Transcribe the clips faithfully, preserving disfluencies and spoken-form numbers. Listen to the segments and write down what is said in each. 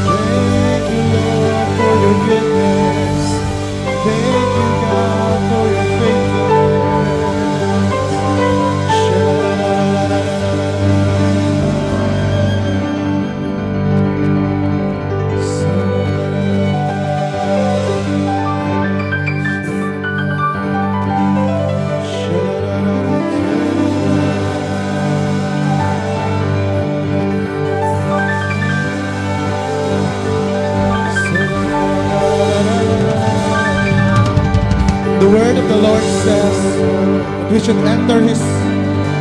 Thank you, Lord, for your goodness. Thank you, God, for your faithfulness. The word of the Lord says that we should enter his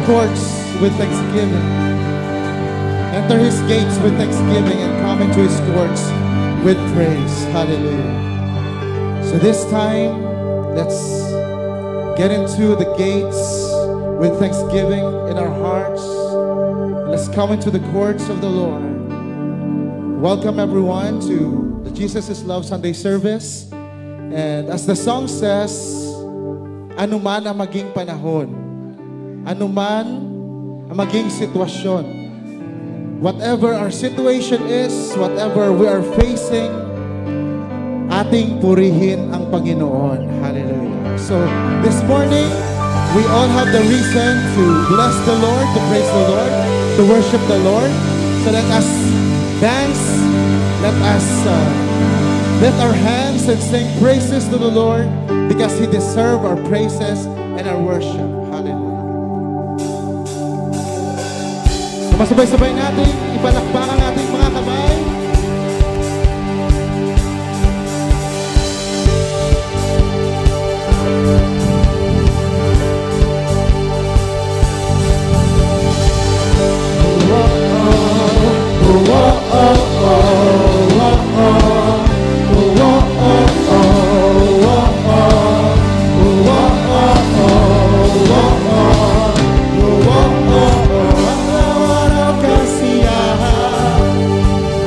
courts with thanksgiving. Enter his gates with thanksgiving and come into his courts with praise. Hallelujah. So this time, let's get into the gates with thanksgiving in our hearts. Let's come into the courts of the Lord. Welcome everyone to the Jesus is Love Sunday service. And as the song says, ano man ang maging panahon, ano man ang maging sitwasyon, whatever our situation is, whatever we are facing, ating purihin ang Panginoon. Hallelujah. So, this morning, we all have the reason to bless the Lord, to praise the Lord, to worship the Lord. So let us dance, let us, uh, lift our hands and sing praises to the Lord because He deserves our praises and our worship. Hallelujah. Masabay-sabay natin, ipalakpak ang ating mga kamay.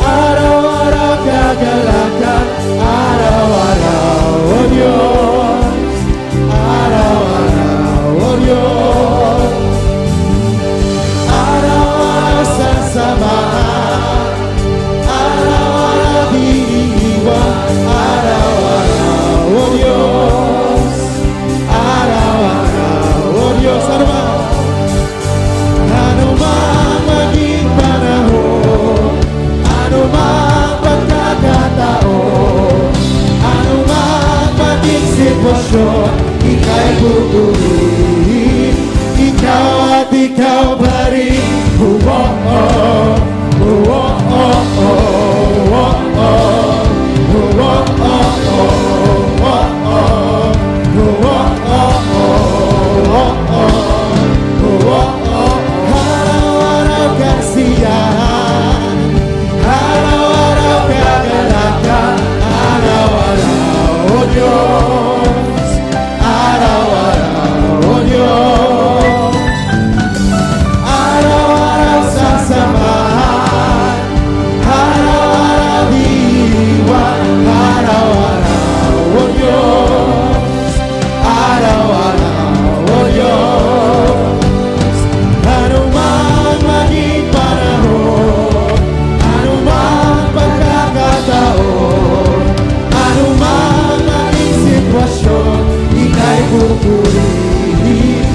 Araw-araw kagalakan, araw-araw, O Dios. Araw-araw, O Dios. Araw-araw sa samahan, araw-araw di iwan. Araw-araw, O Dios. Araw-araw, O Dios. Ano man? Ano mang maging panahon, ano mang pagkakataon, ano mang maging sitwasyon, ika'y pupurihin, ikaw at ikaw pa rin. Oh, oh, oh. Oh, oh, oh, oh, oh. Oh, oh, oh, oh, oh, oh. Oh, oh, oh, oh, oh. Oh, oh, oh, oh. Araw-araw kasiyahan, araw-araw kagalakan, araw-araw, O Dios, araw-araw, O Dios, araw-araw sa samahan, araw-araw di iwan, araw-araw, O Dios. Araw-araw, O Dios, ano man maging panahon, ano man pagkakataon, ano man maging sitwasyon, ika'y pupurihin.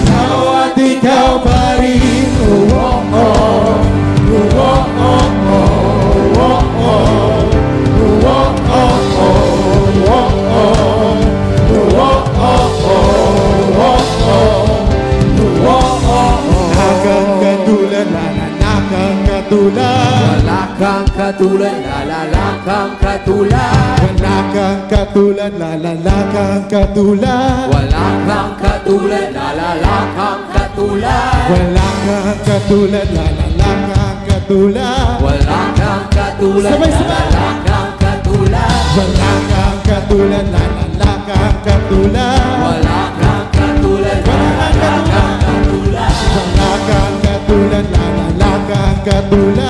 Ikaw at ikaw pa rin. Oh, oh, oh. Oh, oh, oh, oh, oh. Oh, oh, oh, oh, oh. Oh, oh, oh, oh, oh. Oh, oh, oh. Wala kang katulad, wala kang katulad. Wala kang katulad, wala kang katulad. Wala kang katulad, wala kang katulad. Wala kang katulad, wala kang katulad. Wala kang katulad, wala kang katulad. Wala kang katulad, sabay-sabay. Wala kang katulad. Wala kang katulad, wala kang katulad. Wala kang katulad, wala kang katulad. Wala kang katulad, wala kang katulad.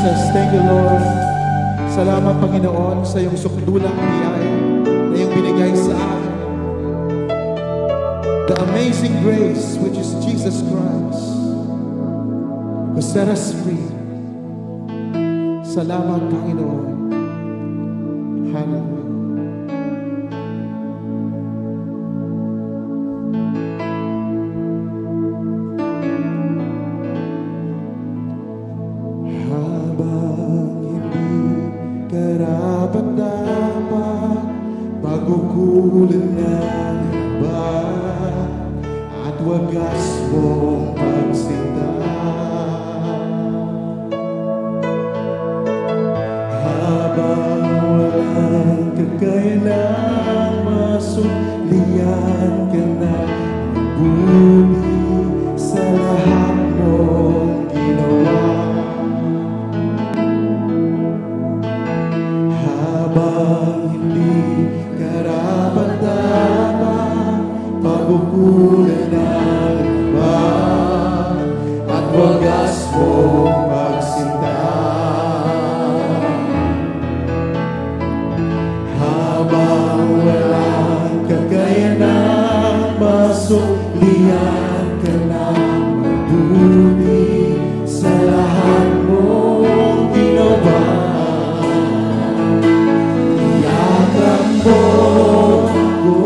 Yes, thank you, Lord. Salamat, Panginoon, sa iyong sukdulang biyaya na iyong binigay sa akin. The amazing grace, which is Jesus Christ, who set us free. Salamat, Panginoon. Hallelujah. Habang hindi karapat-dapat, pag-ukulan ng haba at wagas mong pagsinta. Habang walang kakayanan, masuklian ka na mabuti sa lahat mong ginawa. Habang hindi karapat-dapat, pag-ukulan ng haba at wagas mong pagsinta. Habang walang kakayanan, masuklian ka na mabuti sa lahat mong ginawa. Iyakap mo ako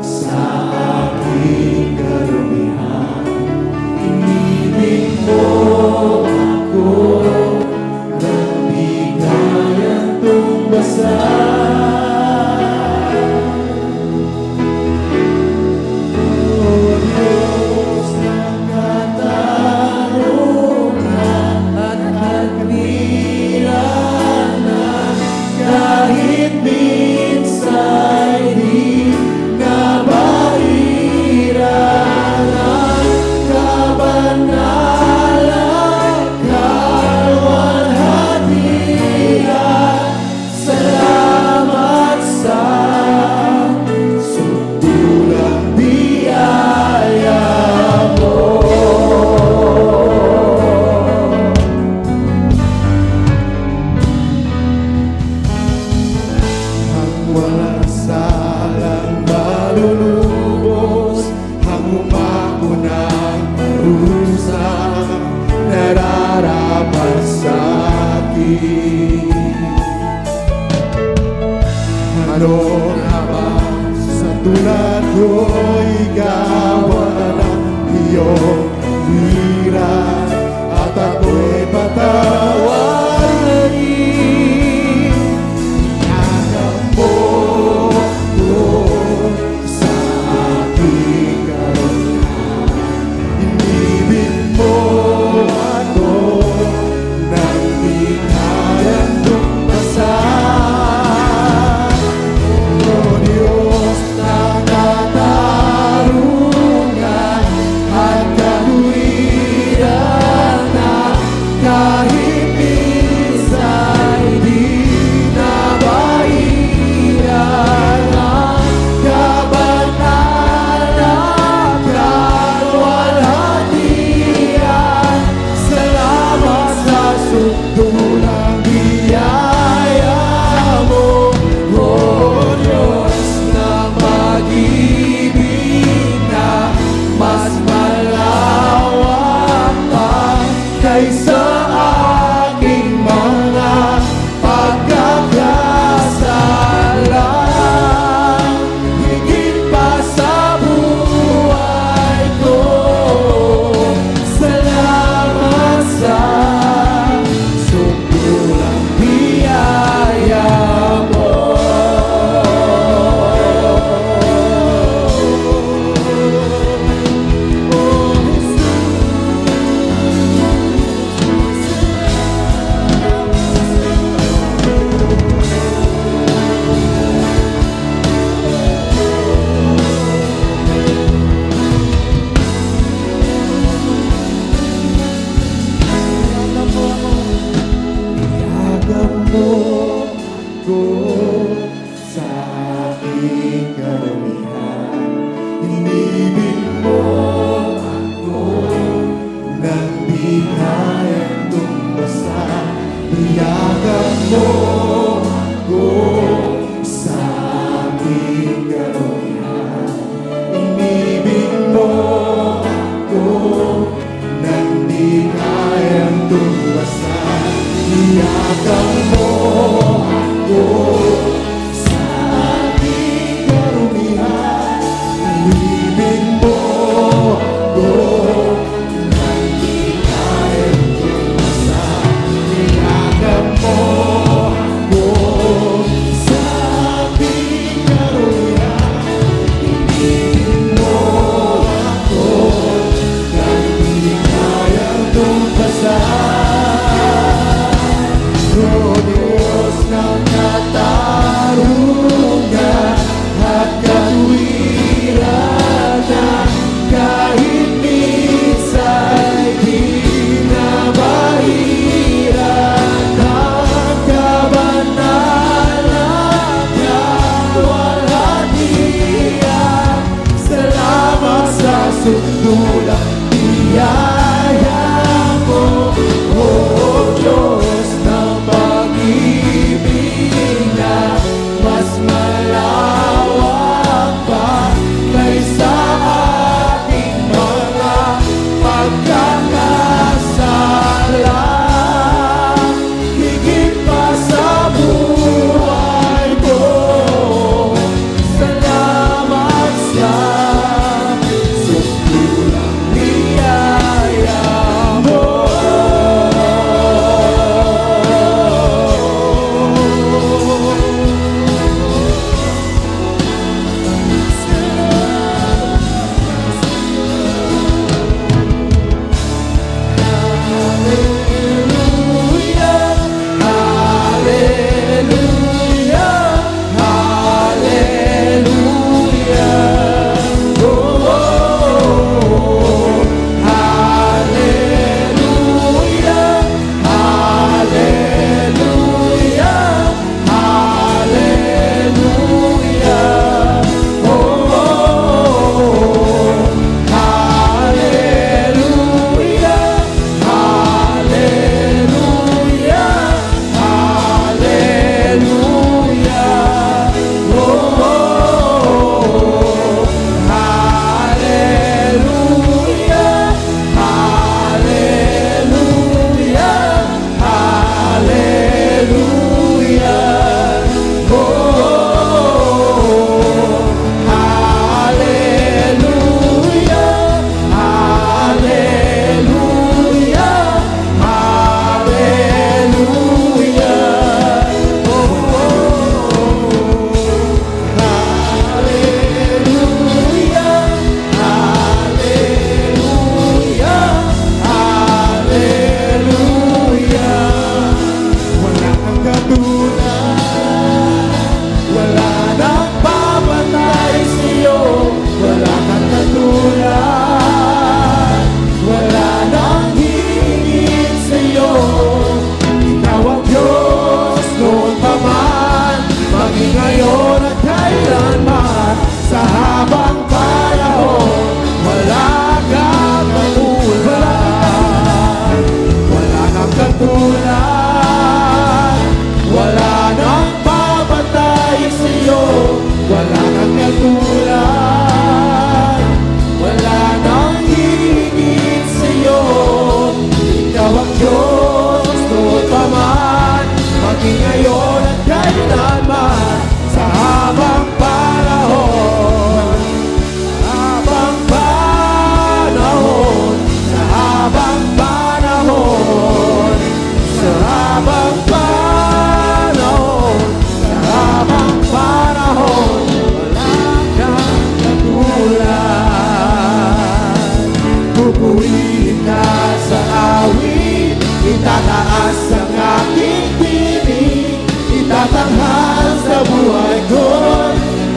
sa aking kalumihan. Inibig mo ako nang di kayang tumbasan. O Diyos ng katarungan at katwiran, kahit minsan di na mairan ang kabanalan, kalwalhatian. Salamat sa sukdulang biyaya mo. Ang walang salang malulubos, ang umaabot ng parusa nararapat sa akin. Ano nga ba sa tulad ko, ikaw ang iyong katwiran, at ako'y patawarin. Iyakap mo ako sa aking kalumihan. Inibig mo ako nang di kayang tumbasan. O Diyos ng katarungan at katwiran, kahit minsan di na mairan ang kabanalan, kalwalhatian. Salamat sa sukdulang biyaya mo, O Diyos na mag-ibig, na mas malawak pa kaysa aking mga pagkakasala. Higit pa sa buhay ko, salamat sa sukdulang biyaya mo. Iyakap mo ako sa aking kalumihan. Inibig mo ako nang di kayang tumbasan. Yakap mo ako sa aming kalumihan. Inibig mo ako nang di kayang tumbasan. Yakap mo ako sa aming kalumihan. Inibig mo ako nang di kayang tumbasan. Yakap mo ako sa aming kalumihan. Inibig mo ako nang di kayang tumbasan. O Dios ng katarungan at katwiran, kahit minsa'y pinabahiran ng kabanalan, kaluwalhatian. Salamat sa sundol ang biyaya mo, O Diyos ng pag-ibig na mas malawak pa kaysa aking mga pagkakasala. Higit pa sa buhay ko, salamat sa sundol ang biyaya mo. Hallelujah, hallelujah, oh, hallelujah, hallelujah, hallelujah, oh, hallelujah, hallelujah, hallelujah. Wala kang katulad, wala nang papatay sa'yo. Wala kang katulad, wala nang higit sa'yo. Ikaw ang Diyos noon pa man, maging ngayon at kailanman. Sa habang panahon, wala kang katulad. Wala kang katulad. Wala nang papatay sa'yo. Wala kang katulad. Wala nang higit sa'yo. Ikaw ang Diyos noon pa man, maging ngayon at kailanman. Sa habang panahon, habang panahon, sa habang panahon, sa habang panahon, sa habang panahon, wala kang katulad. Pupurihin ka sa awit, itataas ang aking tinig. Itatanghal sa buhay ko,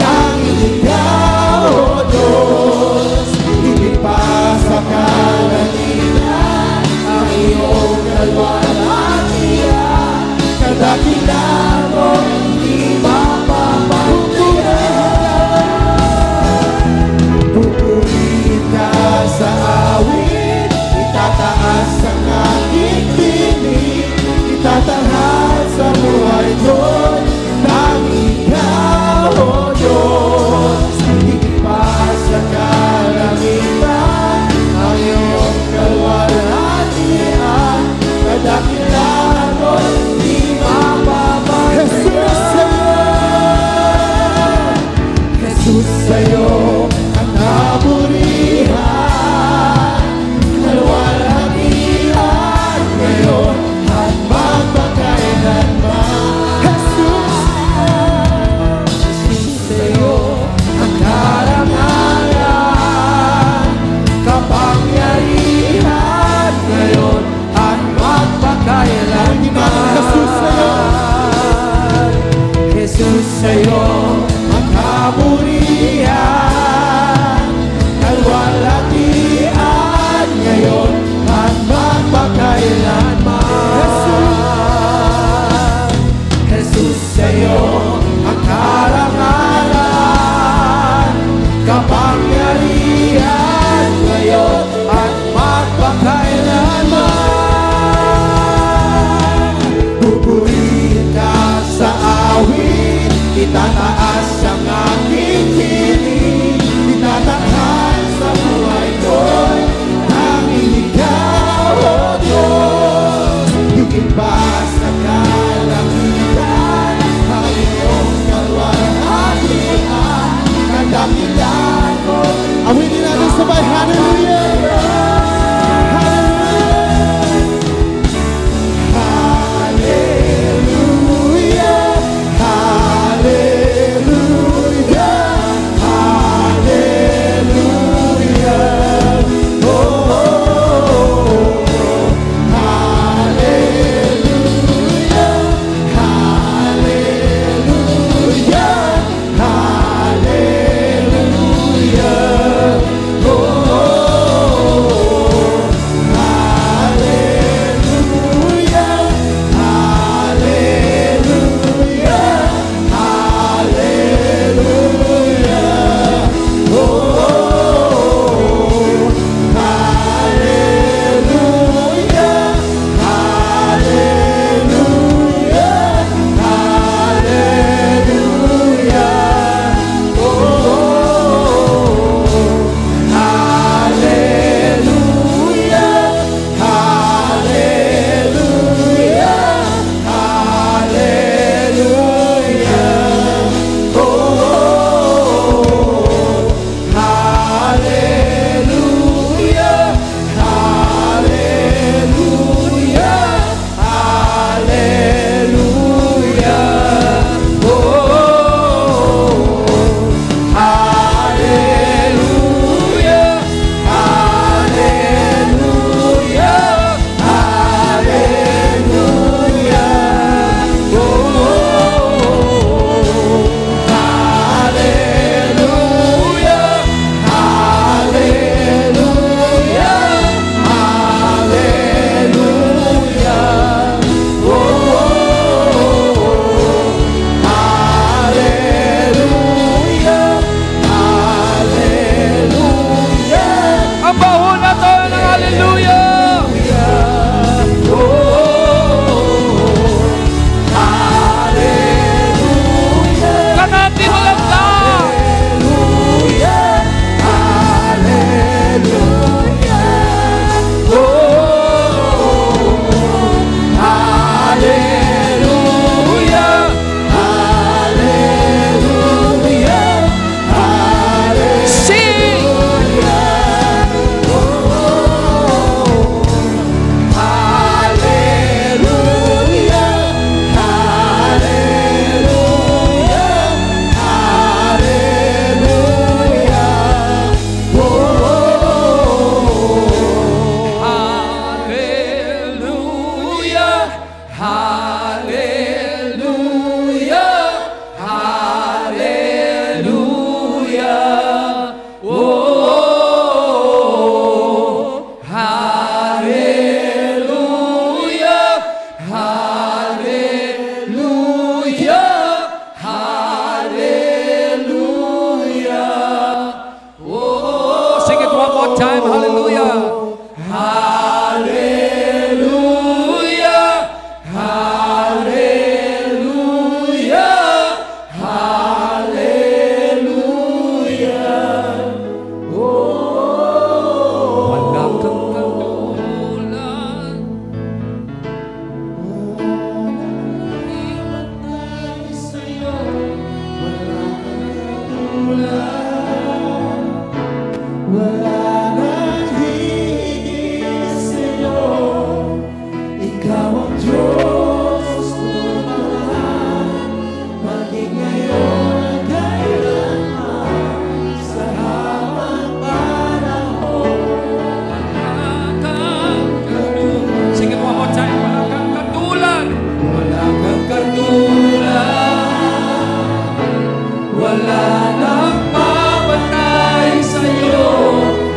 tanging ikaw, O Diyos. Higit pa sa kalangitan ang iyong kalwalhatian, kadakilaan mo, hindi mapapahayag. Pupurihin ka sa awit, itataas ang aking tinig. Itatang Hallelujah, hallelujah, oh, hallelujah, hallelujah, hallelujah. Oh, sing it one more time. Hallelujah. Hallelujah. Hallelujah. Hallelujah. Oh. Wala kang katulad. Wala nang hihigit sa'yo. Ikaw ang Diyos, noon pa man, maging ngayon at kailanman, sa habang panahon. Sing it one more time. Wala kang katulad. Wala kang katulad. Wala nang mapatay sa'yo.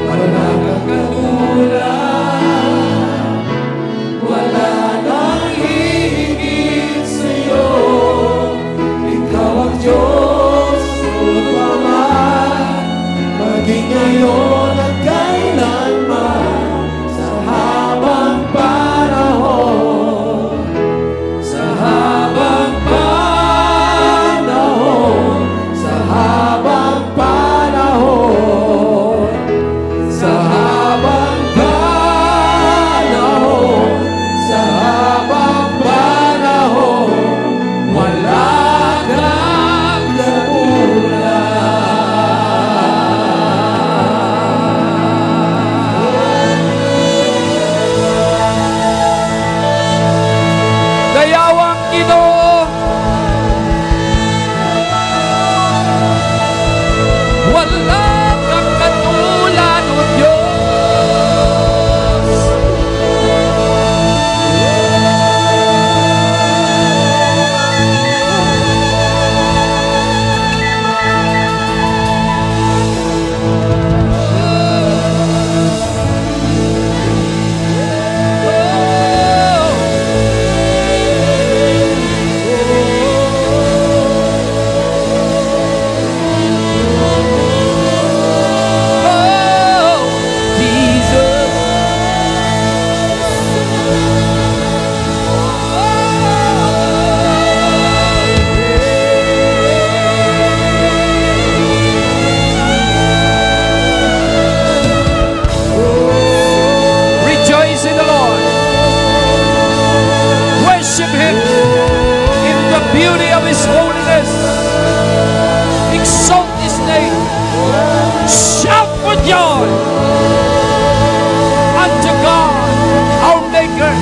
Wala kang katulad. Wala nang hihigit sa'yo. Ikaw ang Diyos, noon pa man, maging ngayon at kailanman, sa habang panahon. Sa habang panahon, sa habang panahon, sa habang panahon, sa habang panahon, wala kang katulad. Dayawang Ginoo. Wala kang katulad, O Dios. Rejoice in the Lord. Worship Him in the beauty of His holiness. Exalt His name. Shout for joy unto God, our Maker.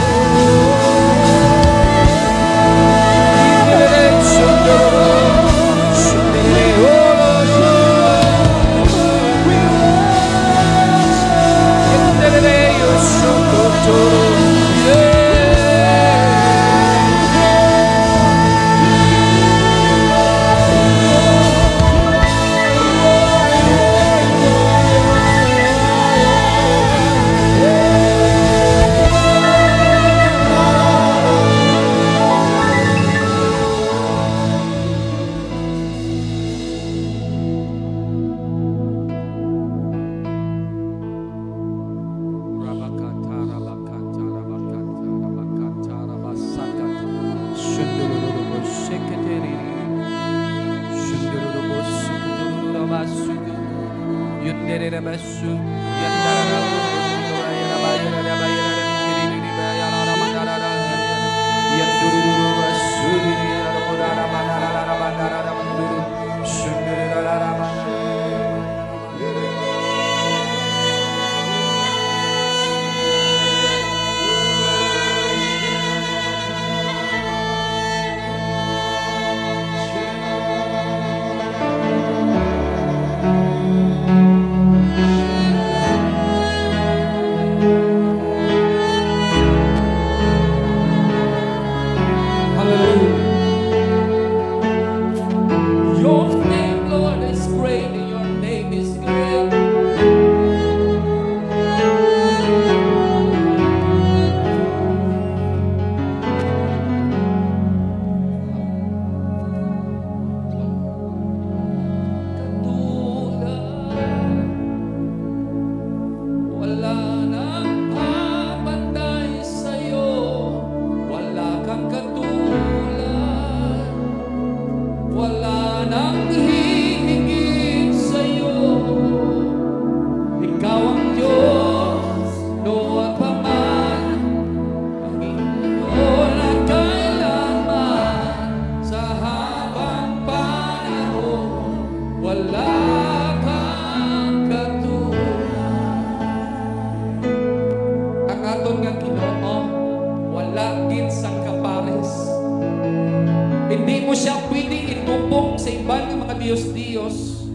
Di mo siya pwede itupong sa iban nga mga diyos-diyos.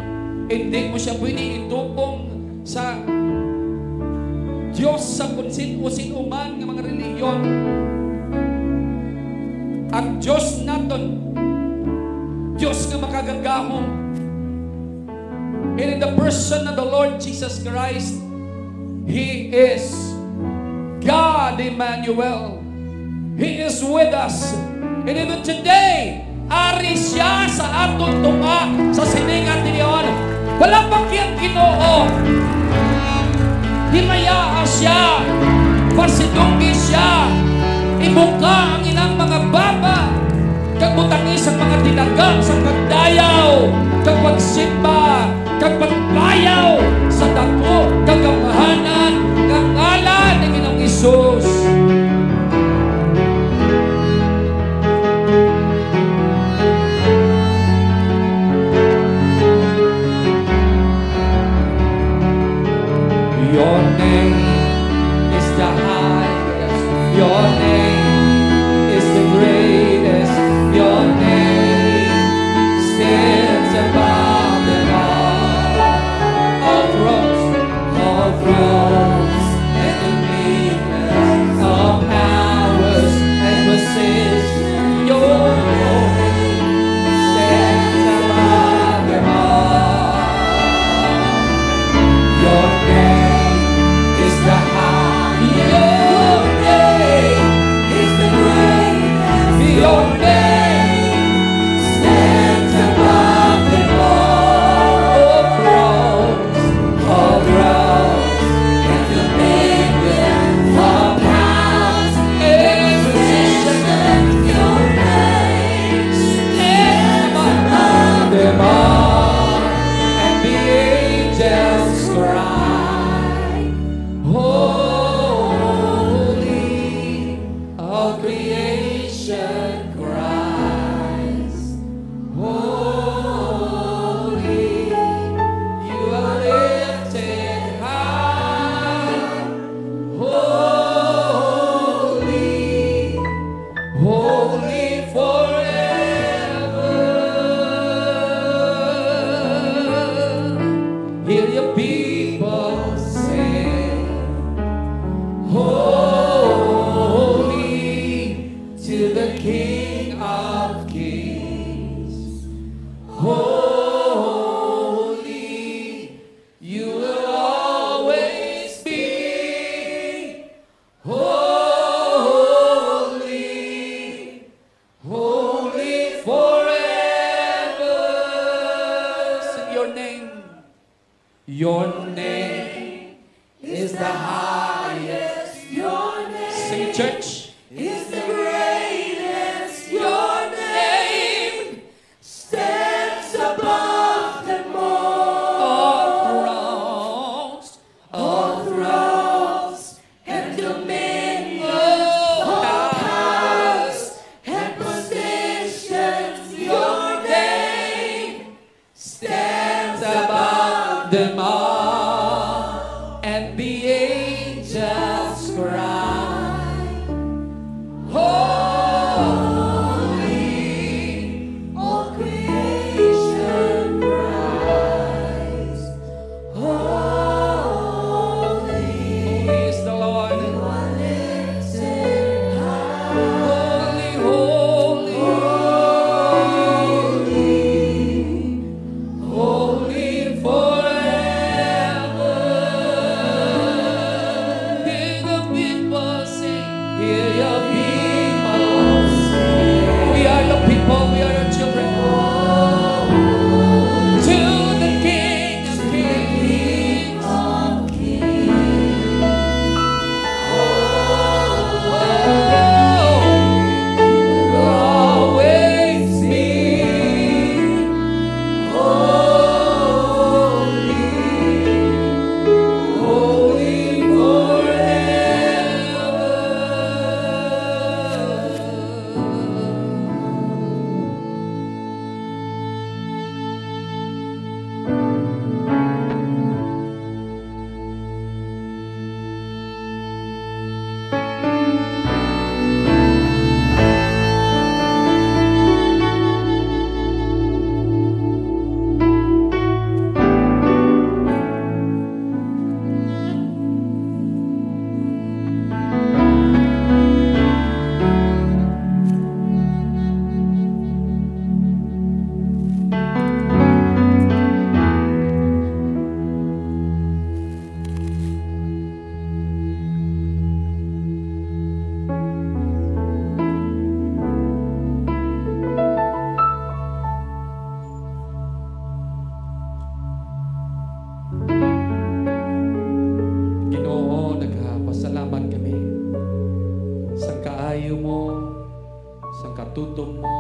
Hindi mo siya pwede itupong sa Diyos sa kung sin-o-sin-o man nga mga relihiyon. Ang Diyos naton, Diyos nga makagagahom. And in the person of the Lord Jesus Christ, He is God Emmanuel. He is with us. And even today, ari siya sa aton tunga sa sining adlaw. Wala pa kiyang Ginoo. Himayaa siya. Pasidunggi siya. Ibuka ang ilang mga baba. Kag butangi sa mga tinaga sa pagdayaw, kag pagsimba, kag pagbayaw sa daku kag gamhanan nga ngalan ni Ginoong Jesus. Your name is the highest. Your name is the greatest. Your name stands above them all. All thrones, all thrones, and dominions, all powers and positions. Your name stands above them all. Your name is the highest. Your name is the greatest. Your name stands above them all. All thrones, all thrones, and dominions, all powers and positions. Your name stands above them all. And the angels cry, "Holy." All creation cries, "Holy." You are lifted high. Holy, holy forever. Hear your people sing, "Holy to the King of Kings. Holy, you will always be. Holy, holy forever." Sing your name. Your name is the highest. Your name, sing, church, is the greatest. Your name stands above them all. All thrones, all thrones and dominions, all powers and positions. Your name stands above them all, and the angels cry, "Holy." All creation cries, "Holy." Holy is the Lord. You are lifted high. Holy, holy, holy, holy forever. Tutom mo.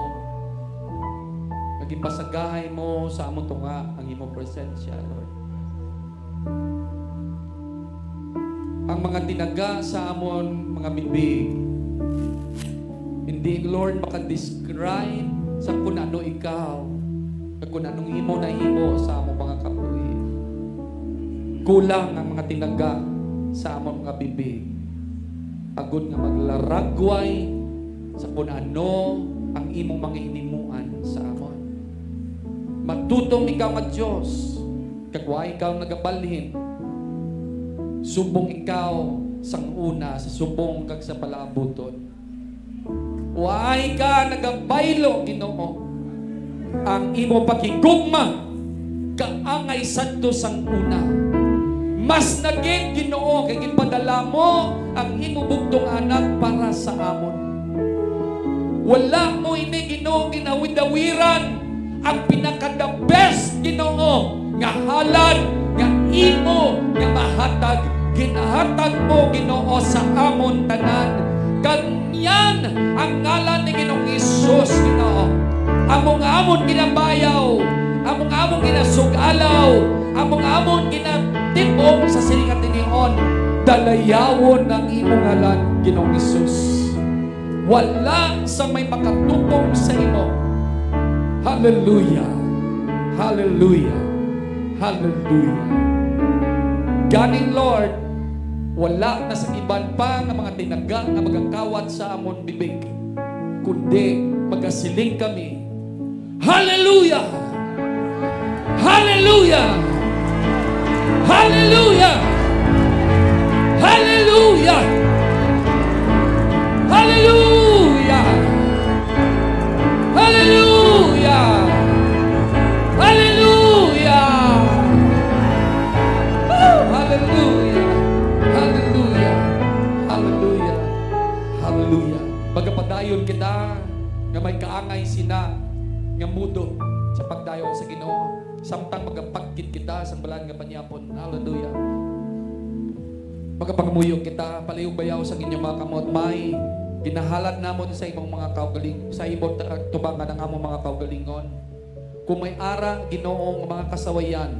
Naging pasagahay mo sa amon tunga ang imo presensya, Lord. Ang mga tinaga sa amon mga bibig, hindi, Lord, makadescribe sa kun ano ikaw, sa kun anong imo nahimo sa among mga kabuhi. Kulang ang mga tinaga sa amon mga bibig, agod nga maglaragway sa kun ano ang imong mga hinimuan sa amon. Matutom ikaw nga Dios, kag wa ikaw nagabalhin. Subong ikaw sang una, sa subong kag sa palaabuton. Wa ka nagabaylo, Ginoo. Ang imo paghigugma kaangay sadto sang una. Mas na gid, Ginoo, kay ginpadala mo ang imo bugtong Anak para sa amon. Wala mo ini, Ginoo, ginawid-awiran ang pinaka-the best, Ginoo, nga halad nga imo nga mahatag. Ginahatag mo, Ginoo, sa amon tanan. Kag niyan ang ngalan ni Ginoong Hesus, Ginoo. Among amon ginabayaw, among amon ginasug-alaw, among amon ginatib-ong sa sining nga tinion. Dalayawon ang imo ngalan, Ginoong Hesus. Wala sa may makatutom sa imo. Hallelujah. Hallelujah. Hallelujah. Gani, Lord, wala na sa iban pa nga mga tinaga nga magakawat sa amon bibig, kundi magasiling kami, Hallelujah! Hallelujah! Hallelujah! Hallelujah! Hallelujah! Hallelujah! Hallelujah! Woo! Hallelujah! Hallelujah! Hallelujah! Hallelujah! Magapadayon kita nga may kaangay sina nga mudo sa pagdayaw sa Ginoo, samtang magapagkit kita sang balaan nga panyapon. Hallelujah. Magapangamuyo kita, palihog bayaw sang inyong mga kamot. May ginahalad namon sa imong mga kaugaling, sa imo ta-, tubangan ang among mga kaugalingon. Kung may ara, Ginoo, nga mga kasawayan,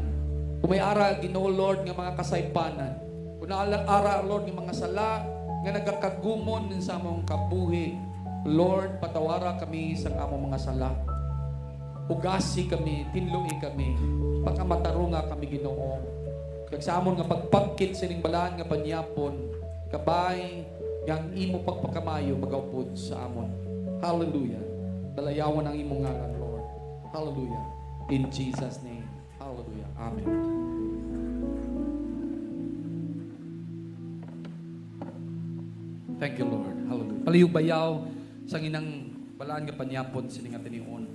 kung may ara, Ginoo, Lord, nga mga kasaypanan, kung naala-, ara, Lord, nga mga sala nga nagakagumon sa among kabuhi, Lord, patawara kami sang among mga sala. Ugasi kami, tinloi kami, pagkamatarunga kami, Ginoo. Kag sa amon nga pagpagkit sining balaan nga panyapon, kabay nga ang imo pagpakamaayo magaupod sa amon. Hallelujah. Dalayawon ang imong ngalan, Lord. Hallelujah. In Jesus' name. Hallelujah. Amen. Thank you, Lord. Hallelujah. Palihog bayaw sang inang balaan nga panyapon sini nga tinion.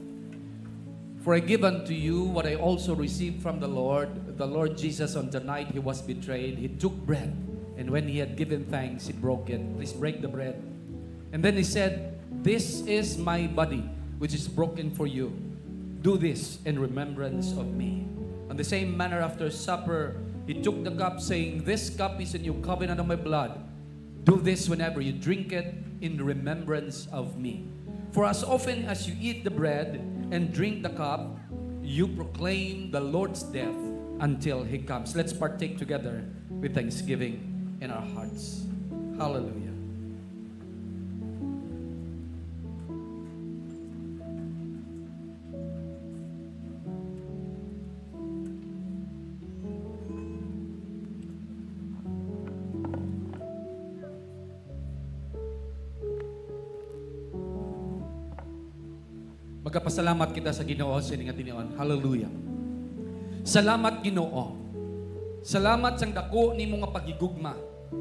For I give unto you what I also received from the Lord. The Lord Jesus, on the night he was betrayed, he took bread, and when he had given thanks, he broke it. Please break the bread. And then he said, "This is my body, which is broken for you. Do this in remembrance of me." On the same manner, after supper, he took the cup, saying, "This cup is a new covenant of my blood. Do this whenever you drink it in remembrance of me. For as often as you eat the bread and drink the cup, you proclaim the Lord's death until he comes." Let's partake together with thanksgiving in our hearts. Hallelujah. Magapasalamat kita sa Ginoo sini nga tinion. Hallelujah. Salamat, Ginoo. Salamat sang dako nimo nga paghigugma.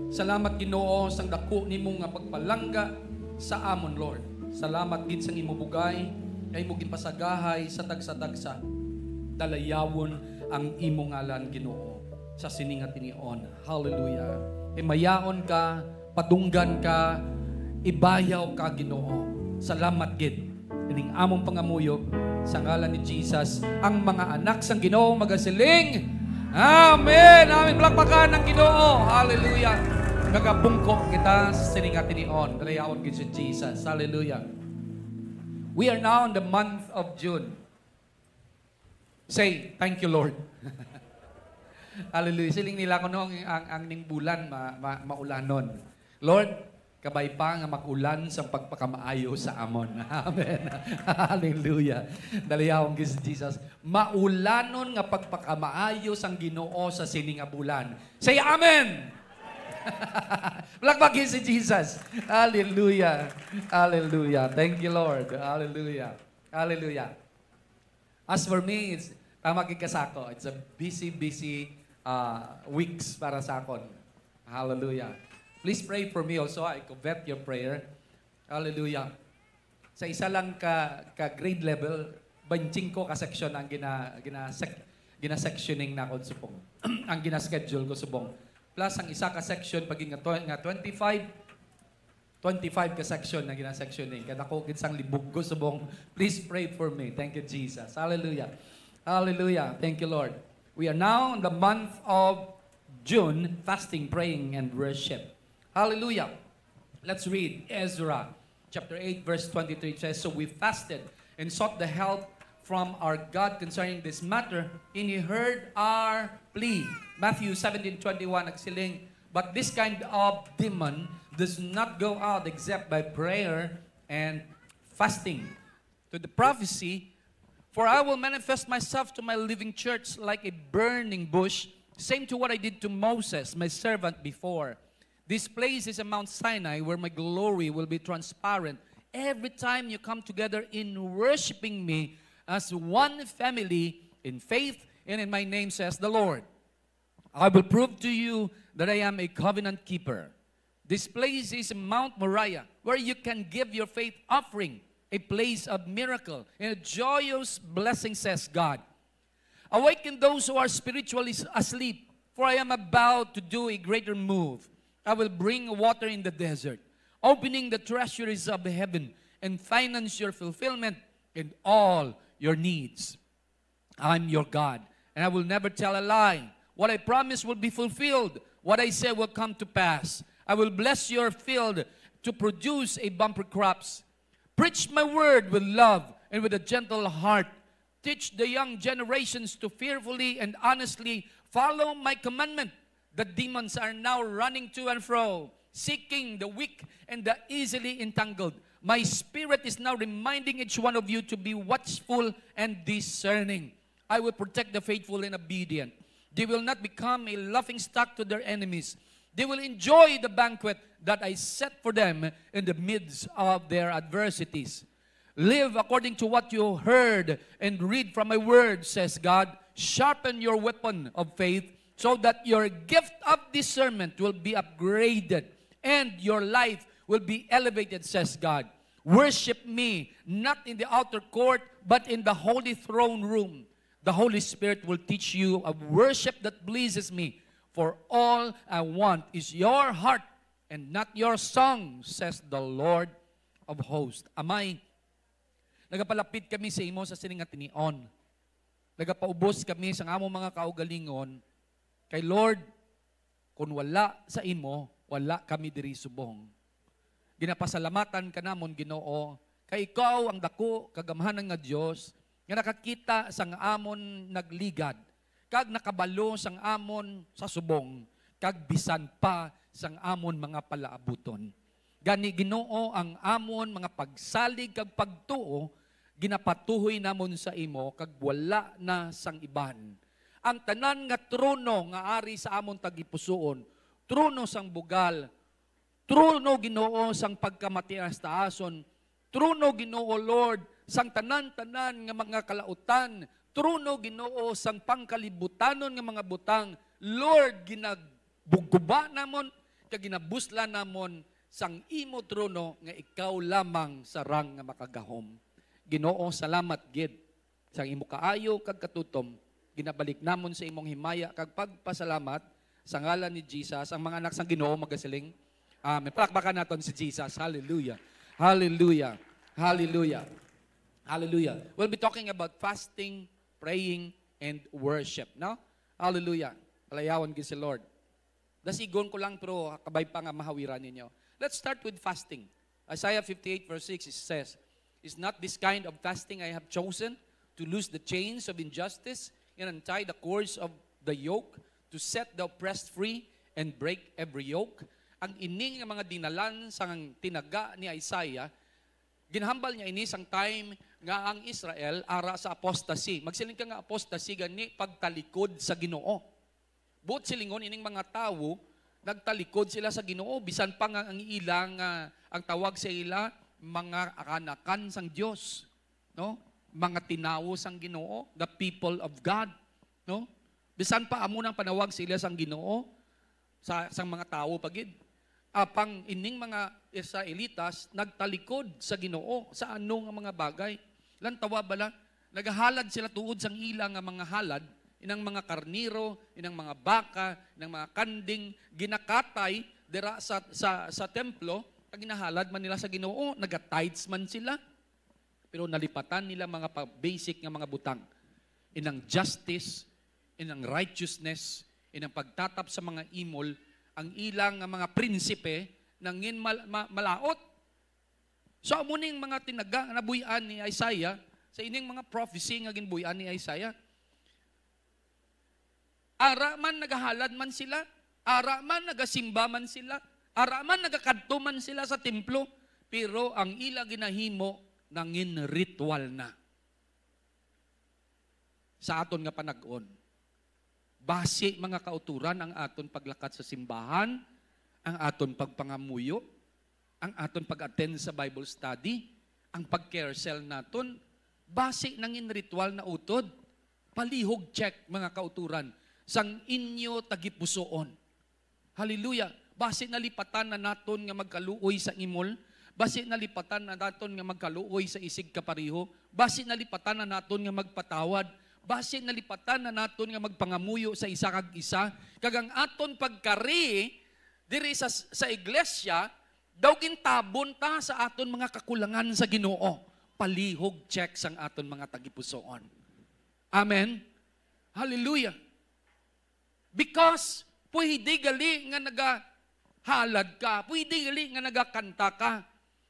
Salamat, Ginoo, sang dako nimo nga pagpalangga sa amon, Lord. Salamat gid sang imo bugay nga imo ginpasagahay sa tagsa-tagsa. Dalayawon ang imo ngalan, Ginoo, sa sini nga tinion. Hallelujah. Himayaon ka, padunggan ka, ibayaw ka, Ginoo. Salamat gid. Ining among pangamuyo sa ngalan ni Jesus. Ang mga anak sang Ginoo magasiling, "Amen." Amen. Palakpakan ang Ginoo. Hallelujah. Nagabungko kita sa sini nga tinion. Dalayawon gid si Jesus. Hallelujah. We are now in the month of June. Say, "Thank you, Lord." Hallelujah. Siling nila kuno ang, ang, ang ning bulan ma, ma, maulanon. Lord, kabay pa nga mag-ulan sa pagpakamaayo sa amon. Amen. Hallelujah. Dalayawon gid si Jesus. Maulanon nga pagpakamaayo sang Ginoo sa sini nga bulan. Say, "Amen." Palakpakan si Jesus. Hallelujah. Hallelujah. Thank you, Lord. Hallelujah. Hallelujah. As for me, it's, tama gid ka sa ako. It's a busy, busy uh, weeks para sa akon. Hallelujah. Please pray for me also. I covet your prayer. Hallelujah. Sa isa lang ka, ka grade level, twenty-five ka section ang gina, gina, gina-sectioning na ko subong. Ang gina-schedule ko subong. Plus, ang isa ka section, pag nga, tw- nga twenty-five, twenty-five ka section na gina-sectioning. Kadako gid sang libog ko subong. Please pray for me. Thank you, Jesus. Hallelujah. Hallelujah. Thank you, Lord. We are now in the month of June, fasting, praying, and worship. Hallelujah. Let's read Ezra chapter eight, verse twenty-three. It says, "So we fasted and sought the help from our God concerning this matter, and he heard our plea." Matthew seventeen twenty-one nagsiling, "But this kind of demon does not go out except by prayer and fasting." To the prophecy, "For I will manifest myself to my living church like a burning bush, same to what I did to Moses, my servant, before. This place is a Mount Sinai where my glory will be transparent every time you come together in worshiping me as one family in faith and in my name," says the Lord. "I will prove to you that I am a covenant keeper. This place is Mount Moriah, where you can give your faith offering, a place of miracle and a joyous blessing," says God. "Awaken those who are spiritually s- asleep, for I am about to do a greater move. I will bring water in the desert, opening the treasuries of heaven, and finance your fulfillment and all your needs. I'm your God, and I will never tell a lie. What I promise will be fulfilled. What I say will come to pass. I will bless your field to produce a bumper crops. Preach my word with love and with a gentle heart. Teach the young generations to fearfully and honestly follow my commandment." The demons are now running to and fro, seeking the weak and the easily entangled. My spirit is now reminding each one of you to be watchful and discerning. I will protect the faithful and obedient. They will not become a laughing stock to their enemies. They will enjoy the banquet that I set for them in the midst of their adversities. "Live according to what you heard and read from my word," says God. "Sharpen your weapon of faith so that your gift of discernment will be upgraded and your life will be elevated," says God. "Worship me, not in the outer court, but in the holy throne room. The Holy Spirit will teach you a worship that pleases me. For all I want is your heart and not your song," says the Lord of hosts. Amay, nagapalapit kami sa imo sa sining nga tinion. Nagapaubos kami sa among mga kaugalingon. Kay Lord, kung wala sa imo, wala kami diri subong. Ginapasalamatan ka namon, Ginoo, kay ikaw ang dako kagamhanan nga Dios nga nakakita sang amon nagligad kag nakabalo sang amon sa subong kag bisan pa sang amon mga palaabuton. Gani, Ginoo, ang amon mga pagsalig kag pagtuo ginapatuhoy namon sa imo kag wala na sang iban. Ang tanan nga trono nga ari sa amon tagipusoon, trono sang bugal, trono, Ginoo, sang pagkamatias-taason, trono, Ginoo, Lord, sang tanan-tanan nga mga kalautan, trono, Ginoo, sang pangkalibutanon nga mga butang. Lord, ginagbuguba namon kag ginabuslan namon sang imo trono nga ikaw lamang sarang nga makagahom. Ginoo, salamat gid sang imo kaayo kag katutom. Ginabalik namon sa imong himaya kag pagpasalamat sa ngalan ni Jesus. Ang mga anak sang Ginoo magasiling, "Amen." Palakpakan naton si Jesus. Hallelujah. Hallelujah. Hallelujah. Hallelujah. We'll be talking about fasting, praying, and worship, no? Hallelujah. Palayawan gid si Lord. Dasigon ko lang, pero kabay pa nga mahawiran ninyo. Let's start with fasting. Isaiah fifty-eight verse six, it says, Is not this kind of fasting I have chosen, to loose the chains of injustice and untie the cords of the yoke, to set the oppressed free and break every yoke? Ang ini nga mga dinalan sang tinaga ni Isaiah, ginhambal niya ini sang time nga ang Israel ara sa apostasy. Magsiling ka nga apostasy gani pagtalikod sa Ginoo. Buot silingon, ining mga tawo nagtalikod sila sa Ginoo, bisan pa nga ang ilang, ah, ang tawag sa ila, mga kaanakan sang Dios, no? Mga tinawo sang Ginoo, the people of God, no? Bisan pa amo nang panawag sa ila sang Ginoo, sa, sang mga tawo pa gid. Apang ining mga Israelitas nagtalikod sa Ginoo sa ano nga mga bagay? Lantawa bala, nagahalad sila tuod sang ila nga mga halad, inang mga karnero, inang mga baka, inang mga kanding, ginakatay dira sa, sa, sa templo, kag ginahalad man nila sa Ginoo, naga-tithes man sila. Pero nalipatan nila mga pa-, basic nga mga butang. Inang justice, inang righteousness, inang pagtatap sa mga imol, ang ilang nga mga prinsipe nangin mal-, ma-, malaot. So, amo ning mga tinaga nga nabuy-an ni Isaiah, sa ining mga prophecy nga ginbuy-an ni Isaiah. Ara man nagahalad man sila, ara man nagasimba man sila, ara man nagakadto man sila sa templo, pero ang ila ginahimo nangin ritual na. Sa aton nga panag-on, basi, mga kauturan, ang aton paglakat sa simbahan, ang aton pagpangamuyo, ang aton pag-attend sa Bible study, ang pag-care cell naton, basi nangin ritual na utod. Palihog check, mga kauturan, sang inyo tagipusoon. Hallelujah. Basi nalipatan na naton nga magkaluoy sa imol. Basi nalipatan na naton nga magkaluoy sa isig kapareho. Basi nalipatan na naton nga magpatawad. Basi nalipatan na naton nga magpangamuyo sa isa kag isa. Kag ang aton pagkari diri sa, sa iglesia, daw gintabon ta sa aton mga kakulangan sa Ginoo. Palihog check sang aton mga tagipusoon. Amen? Hallelujah. Because pwede gali nga nagahalad ka, pwede gali nga nagakanta ka,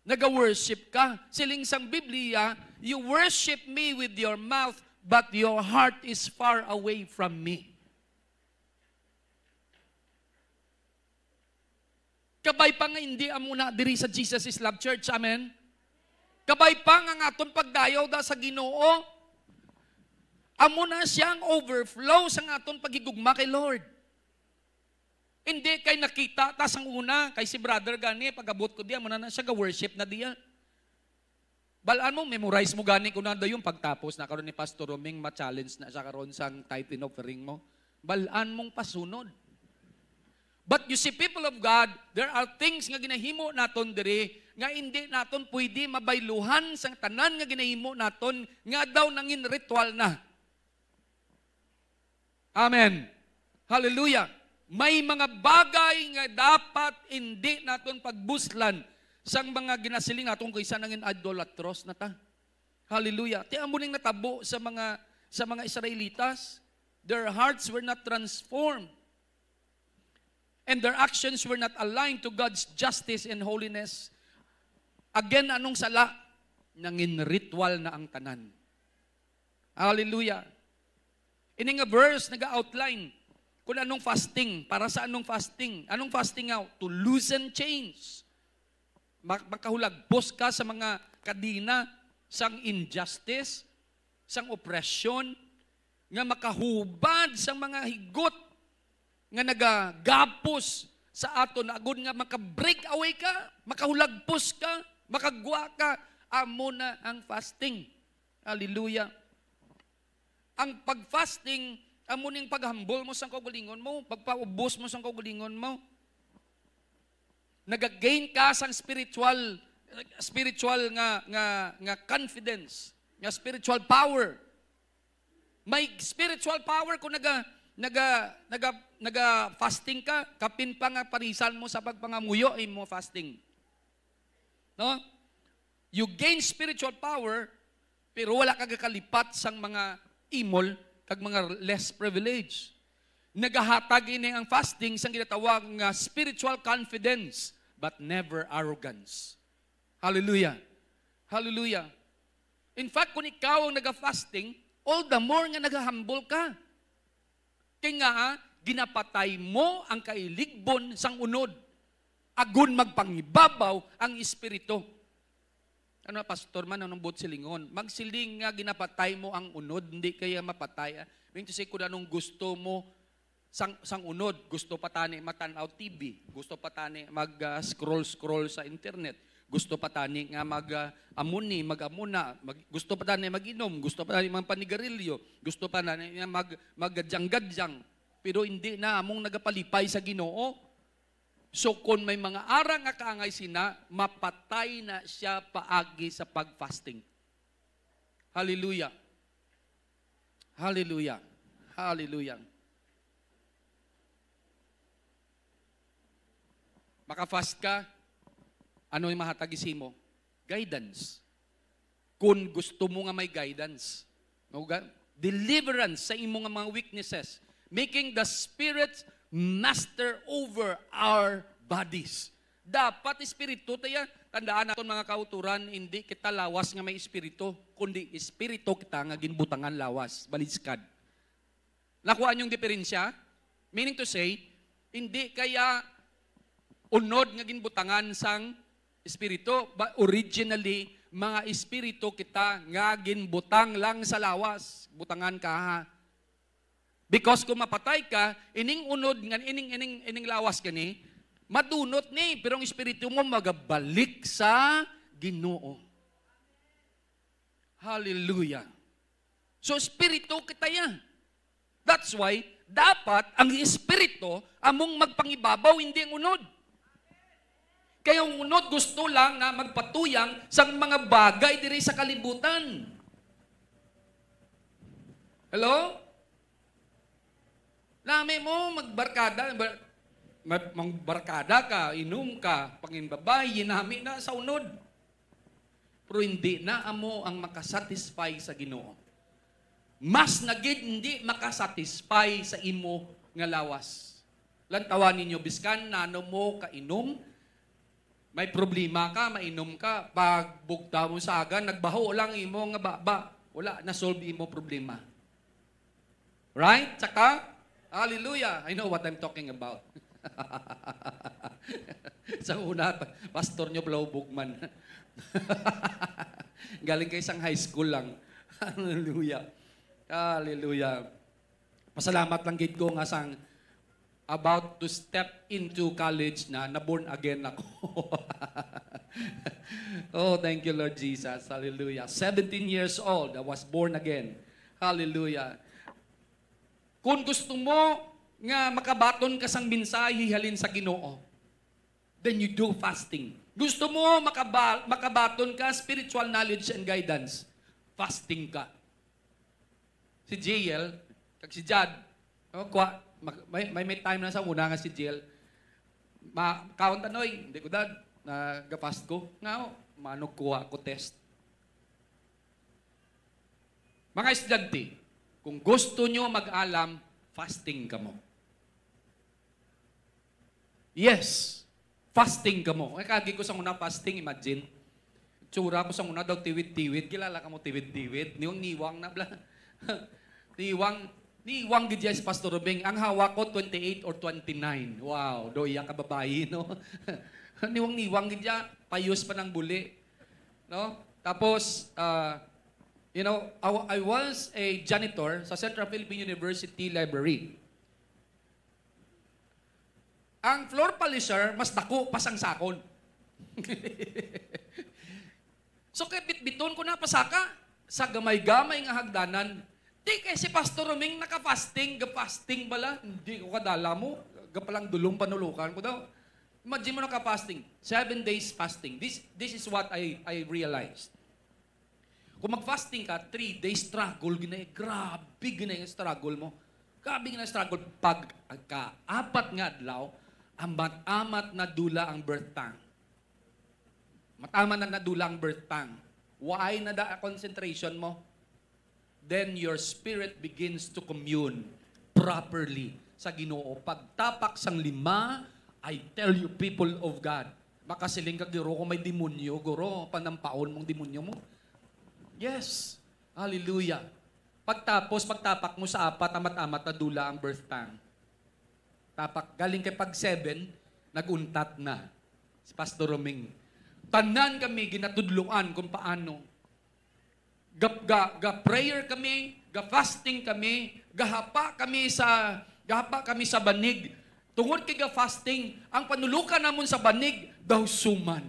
naga-worship ka. Siling sang Biblia, "You worship me with your mouth, but your heart is far away from me." Kabay pa nga hindi amo na diri sa Jesus is Love Church. Amen? Kabay pa nga ang aton pagdayaw da sa Ginoo, amo na siya ang overflow sang aton paghigugma kay Lord. Hindi kay nakita ta sang una, kay si brother gani, pag-abot ko diya, amo na na siya ga-worship na diya. Bal-an mo, memorize mo gani ko na dayon pagtapos na karon ni Pastor Roming, ma-challenge na siya karon sang tithe and offering mo. Bal-an mong pasunod. But you see, people of God, there are things nga ginahimo naton diri nga hindi naton pwede mabayluhan sang tanan nga ginahimo naton nga daw nangin ritual na. Amen. Hallelujah. May mga bagay nga dapat hindi naton pagbuslan sang mga ginasiling naton kaysa nangin idolatros na ta. Hallelujah. Ti amo ning natabo sa mga, sa mga Israelitas. Their hearts were not transformed. And their actions were not aligned to God's justice and holiness. Again, anong sala? Nangin ritual na ang tanan. Hallelujah. Ini nga verse naga-outline kung anong fasting, para sa anong fasting. Anong fasting nga? To loosen chains. Mak-, makahulagpos ka sa mga kadena sang injustice, sang opresyon, nga makahubad sang mga higot nga nagagapos sa aton, agod nga maka-break away ka, makahulagpos ka, makagwa ka. Amo na ang fasting. Hallelujah. Ang pag-fasting, amo ning paghambol mo sang kaugalingon mo, pagpaubos mo sang kaugalingon mo. Nagagain ka sang spiritual, spiritual nga, nga, nga confidence, nga spiritual power. May spiritual power kung naga, naga, naga, naga-fasting ka, kapin pa nga parisan mo sa pagpangamuyo imo fasting. No? You gain spiritual power, pero wala ka gakalipat sang mga imol kag mga less privileged. Nagahatag ini ang fasting sang ginatawag nga spiritual confidence, but never arrogance. Hallelujah. Hallelujah. In fact, kung ikaw ang naga-fasting, all the more nga nagahambol ka. Kay nga, ah, ginapatay mo ang kailigbon sang unod, agon magpangibabaw ang espiritu. Ano, pastor man, anong buot silingon? Magsiling nga ginapatay mo ang unod, hindi kaya mapatay, ah. Mean to say, kung anong gusto mo sang, sang unod, gusto pa tani matan-aw T V, gusto pa tani mag, ah, scroll-scroll sa internet, gusto pa tani nga mag, ah, amuni, mag-amuna, mag, gusto pa tani mag-inom, gusto pa tani magpanigarilyo, gusto pa tani nga mag, maggadyang-gadyang. Pero hindi na among nagapalipay sa Ginoo. So, kung may mga ara nga kaangay sina, mapatay na siya paagi sa pag-fasting. Hallelujah. Hallelujah. Hallelujah. Maka-fast ka, ano yung mahatag sa imo? Guidance. Kung gusto mo nga may guidance, no, ga-, deliverance sa imo nga mga weaknesses, making the Spirit master over our bodies. Dapat espiritu tayo. Tandaan naton, mga kauturan, hindi kita lawas nga may espiritu, kundi espiritu kita nga ginbutangan lawas, baliskad. Nakuha niyong diferensya? Meaning to say, hindi kaya unod nga ginbutangan sang espiritu, but originally, mga espiritu kita nga ginbutang lang sa lawas. Butangan ka, ha? Because kung mapatay ka, ining unod nga, ining, ining, ining lawas gani, madunot ni, pero ang espiritu mo magabalik sa Ginoo. Hallelujah. So, espiritu kita yan. That's why, dapat ang espiritu among magpangibabaw, hindi ang unod. Kaya ang unod gusto lang nga magpatuyang sa mga bagay diri sa kalibutan. Hello? Nami mo magbarkada, bar-, mag-, magbarkada ka, inom ka, panginbabayi, nami na sa unod. Pero hindi na amo ang makasatisfy sa Ginoo. Mas na gid hindi makasatisfy sa imo nga lawas. Lantawan ninyo, biskan nano mo kainom, may problema ka, mainom ka, pag bugtaw mo sa agan, nagbaho lang imo nga baba. Wala na-solve imo problema. Right? Tsaka, hallelujah. I know what I'm talking about. Sa una, pa-, pastor nyo, palahubog man. Galing kay isang high school lang. Hallelujah. Hallelujah. Pasalamat lang gid ko nga sang about to step into college na, na born again ako. Oh, thank you, Lord Jesus. Hallelujah. Seventeen years old, I was born again. Hallelujah. Kung gusto mo nga makabaton ka sang mensahe halin sa Ginoo, then you do fasting. Gusto mo makaba-, makabaton ka spiritual knowledge and guidance, fasting ka. Si J L, kag si Jad, oh, kuha, mag-, may, may, may time na sa una nga si J L, ma-, kaon ta, Noy, hindi ko, Dad, nagapast ko. Nga, oh, maano, kuha ko test. Mga estudyante, kung gusto nyo mag-alam, fasting kamo. Yes, fasting kamo. Ay, kagi ko sa una fasting, imagine. Tsura ko sa una daw tiwid-tiwid. Kilala kamo tiwid-tiwid? Niwang-niwang na bla. Niwang, niwang gid siya si Pastor Rubeng. Ang hawak ko, twenty-eight or twenty-nine. Wow, do iya ka babayi, no? Niwang-niwang gid siya. Payos pa ng buli. No? Tapos, ah, you know, I wa-, I was a janitor sa Central Philippine University Library. Ang floor polisher, mas dako pa sang sakon. So, kay bitbiton ko na pasaka sa gamay-gamay nga hagdanan. Di kay si Pastor Roming naka-fasting, ga-fasting bala. Hindi ko kadala mo. Gapalang dulong panulukan ko daw. Imagine mo naka-fasting. Seven days fasting. This, this is what I, I realized. Kung mag-fasting ka, three days struggle, gina-, grabe gina yung struggle mo. Grabe gina struggle. Pag ka apat nga adlaw, amat-amat na dula ang birth tongue. Matama na nadula ang birth tongue. Why na da concentration mo? Then your spirit begins to commune properly sa Ginoo. Pagtapak sang lima, I tell you, people of God, makasiling ka, "Guro, kung may demonyo, guro, panampaon mong demonyo mo." Yes. Hallelujah. Pagtapos, magtapak mo sa apat, amat-amat na dula ang birth tongue. Tapak, galing kay pag seven, nag-untat na si Pastor Roming. Tanan kami ginatudloan kung paano. Ga, ga, ga prayer kami, ga fasting kami, gahapa kami sa gahapa kami sa banig. Tungod kay ga fasting, ang panulokan namon sa banig daw suman.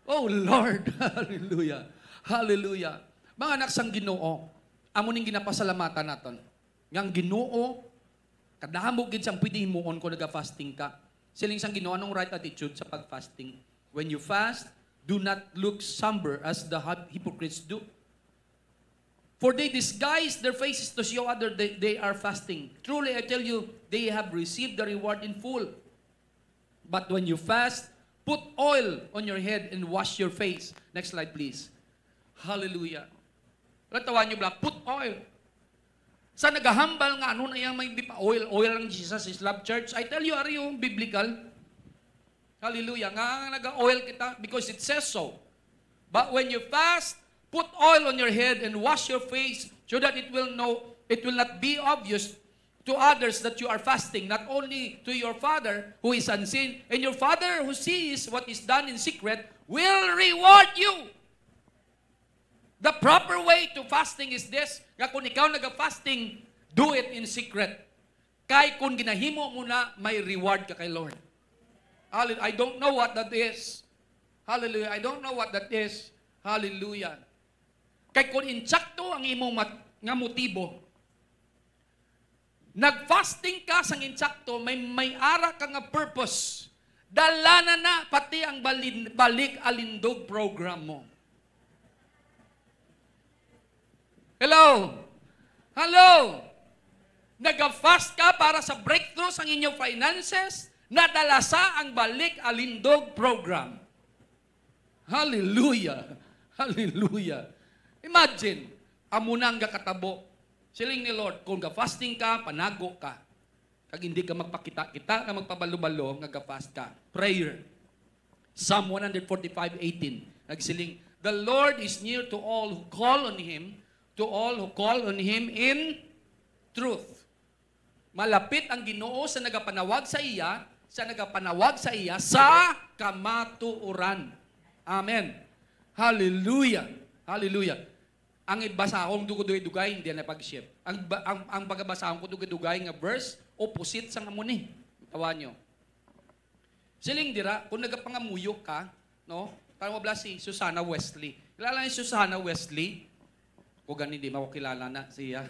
Oh Lord, hallelujah. Hallelujah. Mga anak sang Ginoo, amo ning ginapasalamatan naton. Nga ang Ginoo, kadamo gid sang pwede himuon kung naga-fasting ka. Siling sang Ginoo, anong right attitude sa pag-fasting? When you fast, do not look somber as the hyp-, hypocrites do. For they disguise their faces to show other they, they are fasting. Truly, I tell you, they have received the reward in full. But when you fast, put oil on your head and wash your face. Next slide, please. Hallelujah. Latawan nyo bala, put oil. Sa nagahambal nga, ano na yang may di pa oil, oil lang Jesus is love, church. I tell you, are you biblical? Hallelujah. Nga, nga naga-oil kita because it says so. But when you fast, put oil on your head and wash your face so that it will no, it will not be obvious to others that you are fasting, not only to your Father who is unseen, and your Father who sees what is done in secret will reward you. The proper way to fasting is this, nga kung ikaw naga-fasting, do it in secret. Kay kung ginahimo mo na, may reward ka kay Lord. Hallelujah. I don't know what that is. Hallelujah. I don't know what that is. Hallelujah. Kay kung insakto ang imong mat-, nga motibo, nag-fasting ka sang insakto, may, may ara ka nga purpose. Dala na na pati ang balin-, balik alindog program mo. Hello? Hello? Naga-fast ka para sa breakthrough sang inyong finances, nadala sa ang balik alindog program. Hallelujah! Hallelujah! Imagine, amo na ang gakatabo. Siling ni Lord, kung ga-fasting ka, panago ka. Kag hindi ka magpakita-kita nga magpabalo-balo nga ga-fast ka. Prayer. Psalm one forty-five eighteen, nagsiling, "The Lord is near to all who call on Him, to all who call on Him in truth." Malapit ang Ginoo sa nagapanawag sa iya, sa nagapanawag sa iya sa kamatuoran. Amen. Hallelujah. Hallelujah. Ang ibasahon dugay-dugay, hindi na pag-shift. Ang ba-, ang, ang pagabasahon ko dugay-dugay nga verse, opposite sa amo ni. Tawa nyo. Siling dira, kung nagapangamuyo ka, no? Tanaw mo bala si Susanna Wesley. Kilala ni Susanna Wesley? Ako gani, di mo kilala na siya.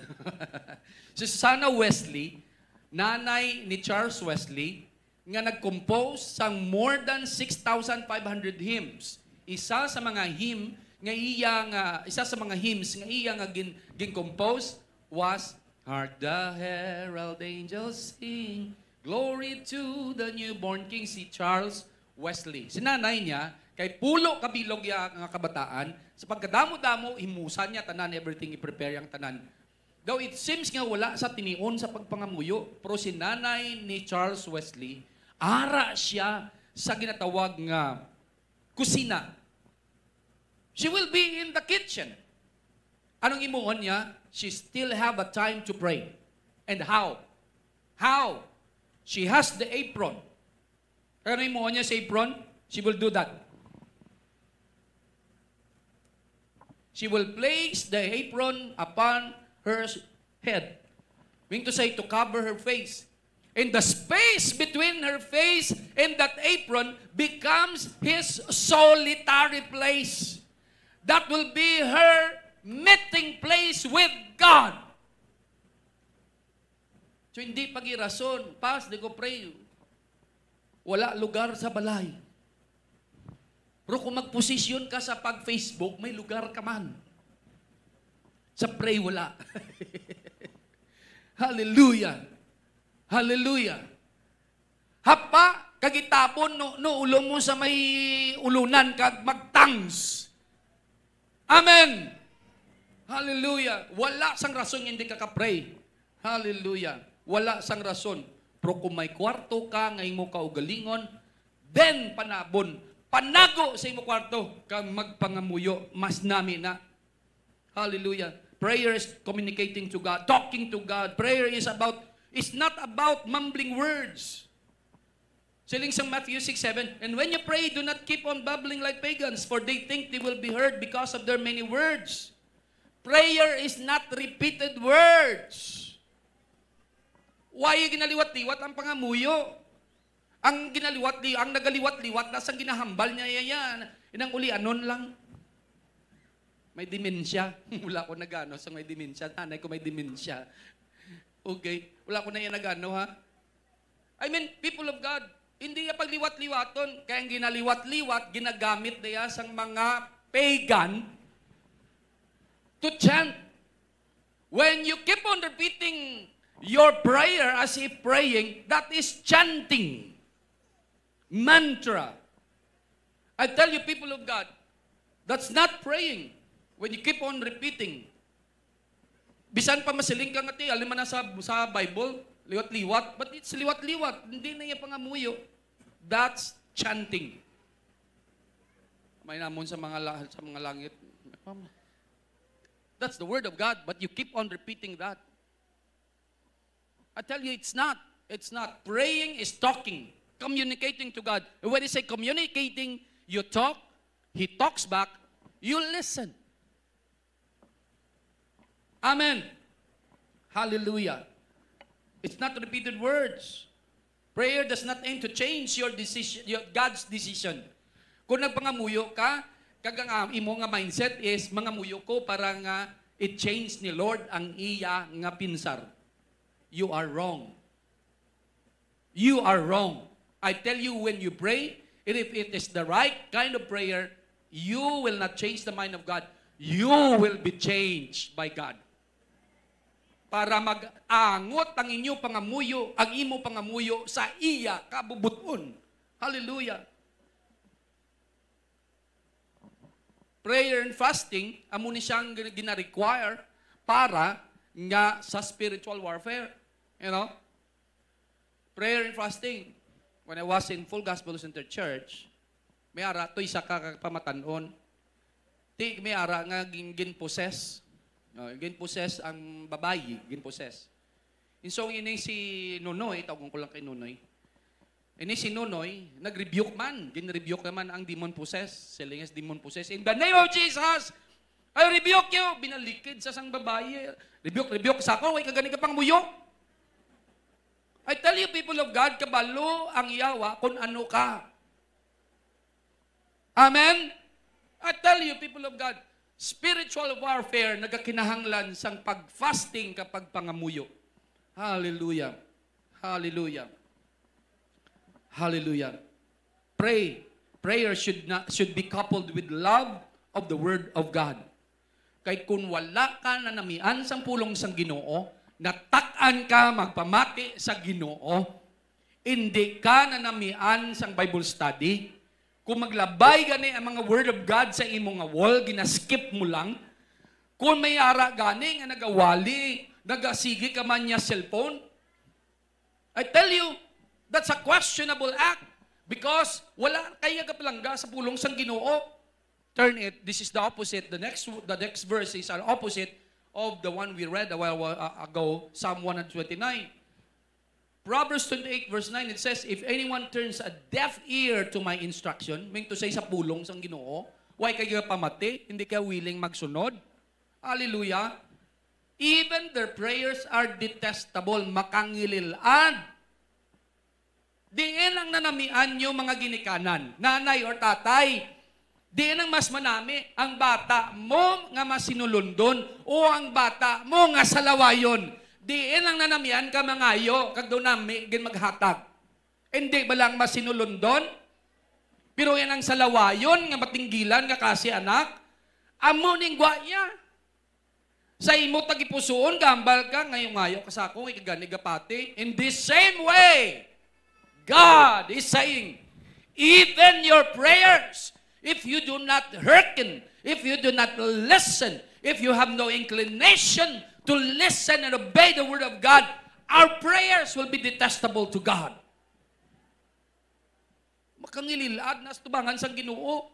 Si Susanna Wesley, nanay ni Charles Wesley, nga nag-compose sang more than six thousand five hundred hymns. Isa sa mga hymn nga iya nga, isa sa mga hymns nga iya nga gin-, gin-compose was "Hark the herald angels sing, glory to the newborn King," si Charles Wesley. Si nanay niya, kay pulo ka bilog iya nga kabataan, sa pagkadamo-damo, himusan niya tanan, everything, i-prepare yang tanan. Daw it seems nga wala sa tinion sa pagpangamuyo, pero si nanay ni Charles Wesley, ara siya sa ginatawag nga kusina. She will be in the kitchen. Anong imuon niya? She still have a time to pray. And how? How? She has the apron. Kaya ano imuon niya sa apron? She will do that. She will place the apron upon her head. Meaning to say, to cover her face. And the space between her face and that apron becomes his solitary place. That will be her meeting place with God. So, hindi pag-irason, "Pas, di ko pray." Wala lugar sa balay. Pero kung magposisyon ka sa pag-Facebook, may lugar ka man. Sa pray, wala. Hallelujah. Hallelujah. Hapa, kag itabon no, no ulo mo sa may ulunan kag mag-tongues. Amen. Hallelujah. Wala sang rason nga hindi ka ka-pray. Hallelujah. Wala sang rason. Pero kung may kwarto ka nga imo kaugalingon, then panabon, Panago sa imo kwarto kag magpangamuyo, mas nami na. Hallelujah. Prayer is communicating to God, talking to God. Prayer is about, is not about mumbling words. Siling sang Matthew six seven, "And when you pray, do not keep on babbling like pagans, for they think they will be heard because of their many words." Prayer is not repeated words. Why ginaliwat-liwat ang pangamuyo? Ang ginaliwat-li-, ang nagaliwat-liwat na sang ginahambal niya, ya, ya, inang ulianon lang. May dementia. Wala ko nagano sa may dementia. Nanay ko may dementia. Okay. Wala ko na yan nagano, ha? I mean, people of God, hindi niya pagliwat-liwaton. Kaya ang ginaliwat-liwat, ginagamit niya sang mga pagan to chant. When you keep on repeating your prayer as if praying, that is chanting. Mantra. I tell you, people of God, that's not praying. When you keep on repeating, bisan pa masiling ka nga, "Ti, alin man na sa, sa Bible, liwat-liwat," but it's liwat-liwat. Hindi na iya pangamuyo. That's chanting. May namon sa mga la-, sa mga langit. That's the word of God, but you keep on repeating that. I tell you, it's not. It's not. Praying is talking, communicating to God. And when you say communicating, you talk, He talks back, you listen. Amen. Hallelujah. It's not repeated words. Prayer does not aim to change your decision, your, God's decision. Kung nagpangamuyo ka, kag ang, ah, imo nga mindset is, "Mangamuyo ko para nga i-change ni Lord ang iya nga pinsar," you are wrong. You are wrong. I tell you, when you pray, and if it is the right kind of prayer, you will not change the mind of God. You will be changed by God. Para mag-angot ang inyo pangamuyo, ang imo pangamuyo sa iya kabubut-on. Hallelujah. Prayer and fasting, amo ni siyang gin-, gina-require para nga sa spiritual warfare. You know? Prayer and fasting. When I was in Full Gospel Center Church, may ara to isa ka pamatan-on. Ti, may ara nga gin-, ginposes. No, ginposes ang babayi, ginposes. And so, ini si Nonoy, tawgon ko lang kay Nonoy. Ini si Nonoy, nag-rebuke man. Gin-rebuke naman ang demon possessed. Siling sa demon possessed, "In the name of Jesus, I rebuke you." Binalikid sa sang babayi. "Rebuke, rebuke sa ako. Way ka gani ka pang muyo." I tell you, people of God, kabalo ang Yawa kung ano ka. Amen? I tell you, people of God, spiritual warfare nagakinahanglan sang pag-fasting kag pagpangamuyo. Hallelujah. Hallelujah. Hallelujah. Pray. Prayer should not, should be coupled with love of the Word of God. Kay kung wala ka nanamian sang pulong sang Ginoo, natak-an ka magpamati sa Ginoo, indi ka nanamian sang Bible study, kung maglabay gani ang mga Word of God sa imo nga wall, ginaskip mo lang, kung may ara gani nga nagawali, nagasigi ka man niya cellphone, I tell you, that's a questionable act because wala kay gapalangga sa pulong sang Ginoo. Turn it. This is the opposite. The next, the next verses are opposite of the one we read a while, uh, ago, Psalm one hundred twenty-nine. Proverbs twenty-eight verse nine, it says, "If anyone turns a deaf ear to my instruction," mean to say, sa pulong sang Ginoo, way ka gapamati, hindi ka willing magsunod. Hallelujah. "Even their prayers are detestable," makangilil-ad. Diin ang nanamian niyo, mga ginikanan, nanay or tatay? Diin ang mas manami, ang bata mo nga masinulondon o ang bata mo nga salawayon? Diin ang nanamian ka mangayo kag daw nami gin maghatag? Hindi ba lang masinulondon? Pero yan ang salawayon nga matinggilan nga kasi anak, amo ning gwa niya. Sa imo tagipusoon, gambal ka, ngayo-ngayo ka sa ako, ikagani gapati. In this same way, God is saying, even your prayers, if you do not hearken, if you do not listen, if you have no inclination to listen and obey the word of God, our prayers will be detestable to God. Makangililad na sa tubangan sang Ginoo.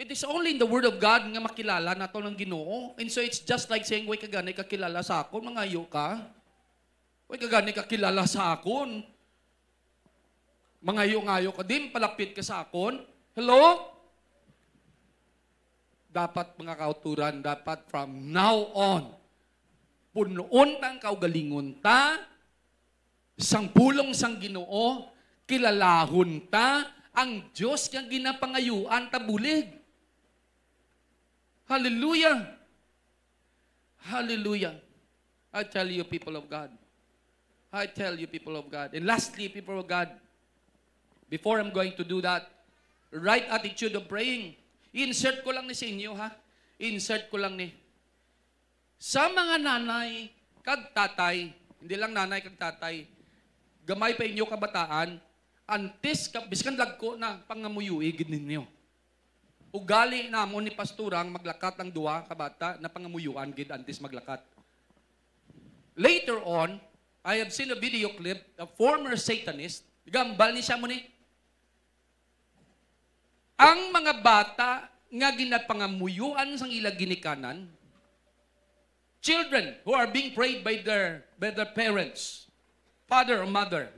It is only in the Word of God nga makilala nato ang Ginoo. And so it's just like saying, "Way ka gani kakilala sa akon, mangayo ka. Way ka gani kakilala sa akon. Mangayo-ngayo ka din, palapit ka sa akon." Hello? Dapat, mga kauturan, dapat from now on, punuon ta ang kaugalingon ta sang pulong sang Ginoo, kilalahon ta ang Dios nga ginapangayuan ta bulig. Hallelujah! Hallelujah! I tell you, people of God. I tell you, people of God. And lastly, people of God, before I'm going to do that, right attitude of praying. Insert ko lang ni sa inyo, ha? Insert ko lang ni. Sa mga nanay kag tatay, hindi lang nanay kag tatay, gamay pa inyo kabataan, antes ka, biskan lagko na, pangamuyui gid ninyo. Ugali namon ni pastora ang maglakat ang duha ka bata na pangamuyuan gid antes maglakat. Later on, I have seen a video clip, a former Satanist, gambal ni siya mo ni, ang mga bata nga ginapangamuyuan sang ila ginikanan, children who are being prayed by their, by their parents, father or mother,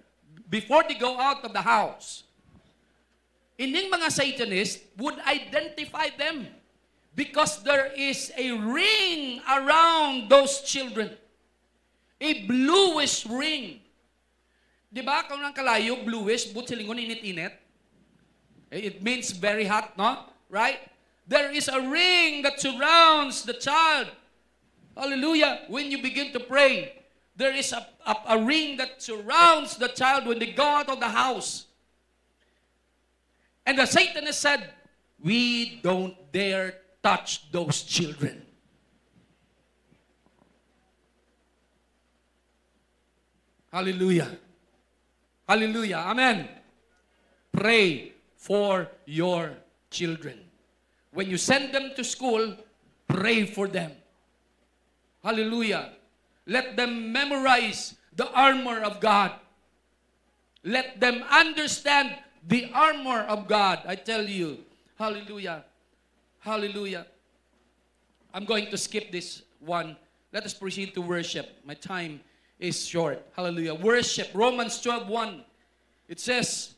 before they go out of the house, ining mga Satanist would identify them because there is a ring around those children. A bluish ring. Di ba, kung ang kalayo, bluish, but silingon, init-init. Eh, it means very hot, no? Right? There is a ring that surrounds the child. Hallelujah. When you begin to pray, there is a, a, a ring that surrounds the child when they go out of the house. And the Satanist said, "We don't dare touch those children." Hallelujah. Hallelujah. Amen. Pray for your children. When you send them to school, pray for them. Hallelujah. Let them memorize the armor of God. Let them understand the armor of God. I tell you. Hallelujah. Hallelujah. I'm going to skip this one. Let us proceed to worship. My time is short. Hallelujah. Worship. Romans twelve one. It says,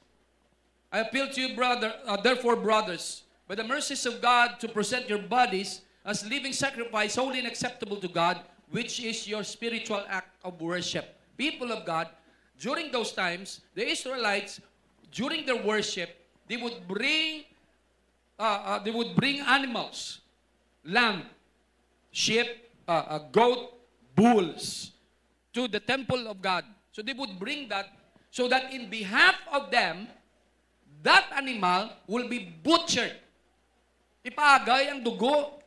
"I appeal to you, brother, uh, therefore, brothers, by the mercies of God, to present your bodies as living sacrifice, holy and acceptable to God, which is your spiritual act of worship." People of God, during those times, the Israelites, during their worship, they would bring, uh, uh, they would bring animals, lamb, sheep, uh, uh, goat, bulls, to the temple of God. So they would bring that so that in behalf of them, that animal will be butchered. Ipaagay ang dugo,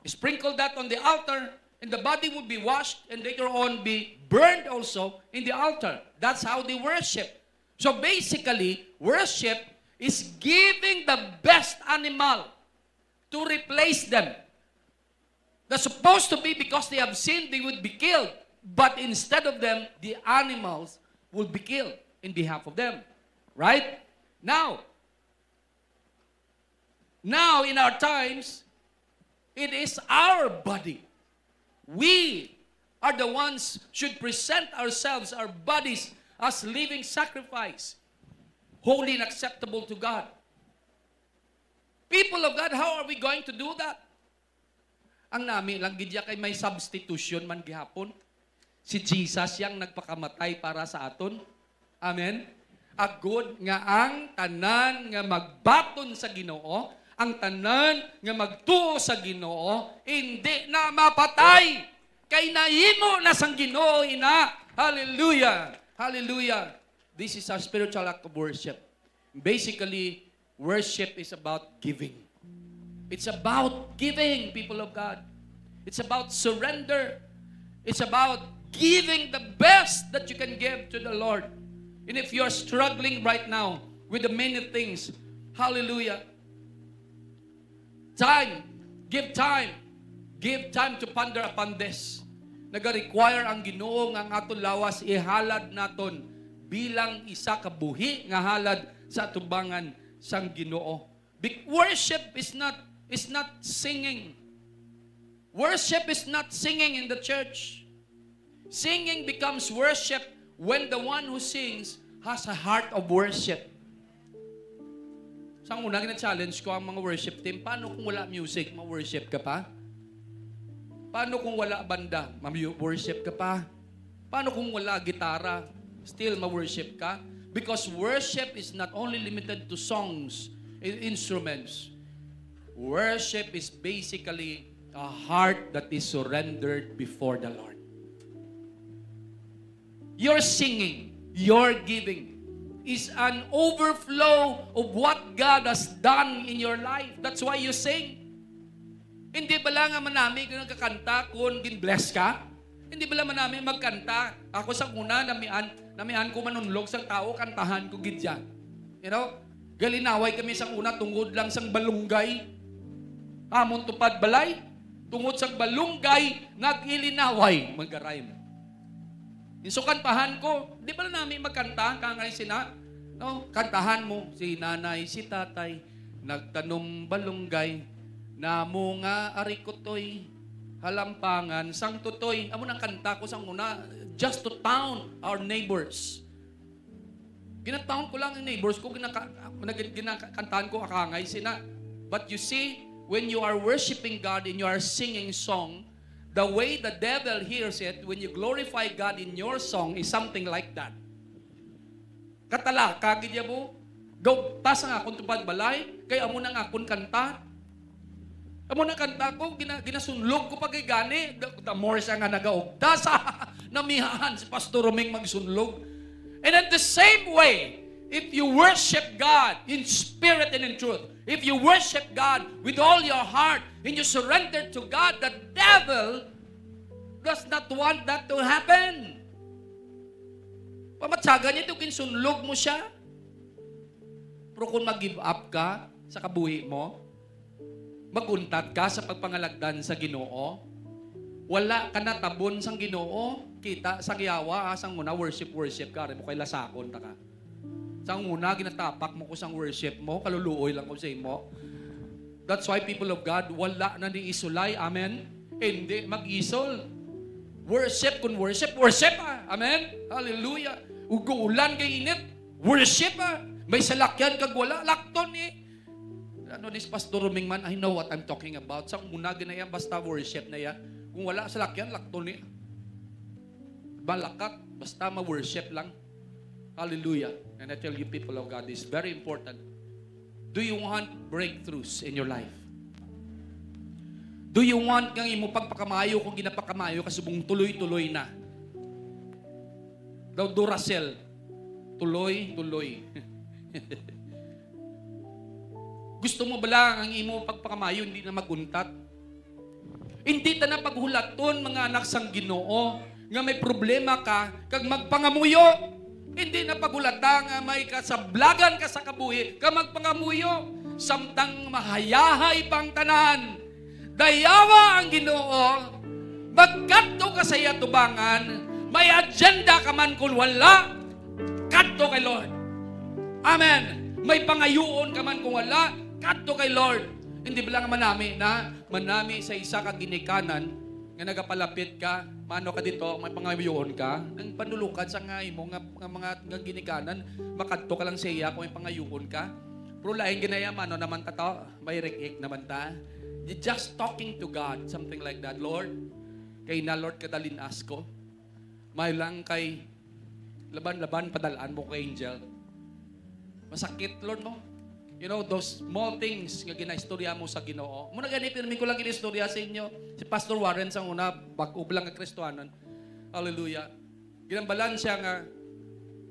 sprinkle that on the altar, and the body will be washed and later on be burned also in the altar. That's how they worship. So basically, worship is giving the best animal to replace them. That's supposed to be because they have sinned, they would be killed. But instead of them, the animals will be killed in behalf of them. Right? Now, now in our times, it is our body. We are the ones should present ourselves, our bodies, as living sacrifice, holy and acceptable to God. People of God, how are we going to do that? Ang nami lang gid ya kay may substitution man gihapon. Si Jesus yang nagpakamatay para sa aton. Amen? Agod nga ang tanan nga magbaton sa Ginoo, ang tanan nga magtuo sa Ginoo, indi na mapatay. Kay nahimo na sang Ginoo ina. Hallelujah! Hallelujah! This is our spiritual act of worship. Basically, worship is about giving. It's about giving, people of God. It's about surrender. It's about giving the best that you can give to the Lord. And if you are struggling right now with the many things, hallelujah, time, give time, give time to ponder upon this. Nagarequire ang Ginoo nga ang aton lawas ihalad naton bilang isa ka buhi nga halad sa atubangan sang Ginoo. Bec-, worship is not, is not singing. Worship is not singing in the church. Singing becomes worship when the one who sings has a heart of worship. Sang una, gina-challenge ko ang mga worship team, "Paano kung wala music? Ma-worship ka pa? Paano kung wala banda? Ma-worship ka pa? Paano kung wala gitara? Still ma-worship ka?" Because worship is not only limited to songs and instruments. Worship is basically a heart that is surrendered before the Lord. Your singing, your giving is an overflow of what God has done in your life. That's why you sing. Hindi bala nga manami ka nagkakanta kung gin-bless ka? Hindi bala manami magkanta? Ako sa una, namian, namian ko manunlog sang tao, kantahan ko gid yan. You know? Galinaway kami sang una tungod lang sang balunggay. Amon tupad balay, tungod sang balunggay, nag-ilinaway. Mag-rhyme. Insukantahan ko, di ba nami magkanta, kangay sina? No? Kantahan mo, si nanay, si tatay, nagtanom balunggay, namunga arikotoy, halampangan sang tutoy. Amo nang kanta ko sang una, just to town our neighbors. Ginataon ko lang ang neighbors ko, ginaka-, nag-, ginakantahan ko akangay sina. But you see, when you are worshiping God and you are singing song, the way the devil hears it, when you glorify God in your song, is something like that. Katalaka gid ya mo. Gaugtas ang akon tupad balay, kay amo nang akon kanta. Amo na kanta ko, gina-, ginasunlog ko pa gid gani. The, the more siya nga nagaugtas, namihan si Pastor Roming magsunlog. And in the same way, if you worship God in spirit and in truth, if you worship God with all your heart, and you surrender to God, the devil does not want that to happen. Pamatyagan niya ito, ginsunlog mo siya. Pero kung mag-give up ka sa kabuhi mo, maguntat ka sa pagpangalagdan sa Ginoo, wala ka natabon sang Ginoo. Kita sang yawa, ha, sang una, worship, worship ka, ari mo kay lasakon ta ka. Sang una, ginatapak mo ko sang worship mo, kaluluoy lang ko sa imo. That's why, people of God, wala na ni isulay. Amen? Hindi mag-isol. Worship, kung worship, worship, ah. Amen? Hallelujah. Ug ulan kay init, worship, ah. May salakyan kag wala, lakton, eh. Ano ni Pastor Roming man, I know what I'm talking about. Sa una, ginaya, basta worship na ya. Kung wala salakyan, lakton, eh. Balakat, basta ma-worship lang. Hallelujah. And I tell you, people of God, this is very important. Do you want breakthroughs in your life? Do you want nga imo pagpakamayo kung ginapakamayo ka subong tuloy-tuloy na? Daw Duracell, tuloy-tuloy. Gusto mo bala ang imo pagpakamayo hindi na maguntat? Hindi ta na paghulaton, mga anak sang Ginoo, nga may problema ka kag magpangamuyo. Hindi na paghulata nga may kasablagan ka sa kabuhi kag magpangamuyo. Samtang mahayahay pa ang tanan, dayawa ang Ginoo, magkadto ka sa iya tubangan, may agenda ka man kun wala, kadto kay Lord. Amen. May pangayuon ka man kun wala, kadto kay Lord. Hindi ba lang manami na, manami sa isa ka ginikanan nga nagapalapit ka, mano ka dito, may pangayuon ka, ang panulukan sa nga imo nga, nga mga nga ginikanan, makadto ka lang sa iya kung may pangayuon ka. Pero lain ginaya, mano naman ta to, may rik-ik naman ta. You just talking to God, something like that. Lord, kay na, Lord, kadalin-as ko. May lang kay laban-laban, padalaan mo kay angel. Masakit, Lord, no? You know, those small things nga ginaistorya mo sa Ginoo. Muna gani, pirmi ko lang ginaistorya sa inyo. Si Pastor Warren sang una, bag-o lang nga Kristohanon. Hallelujah. Ginambalan siya nga,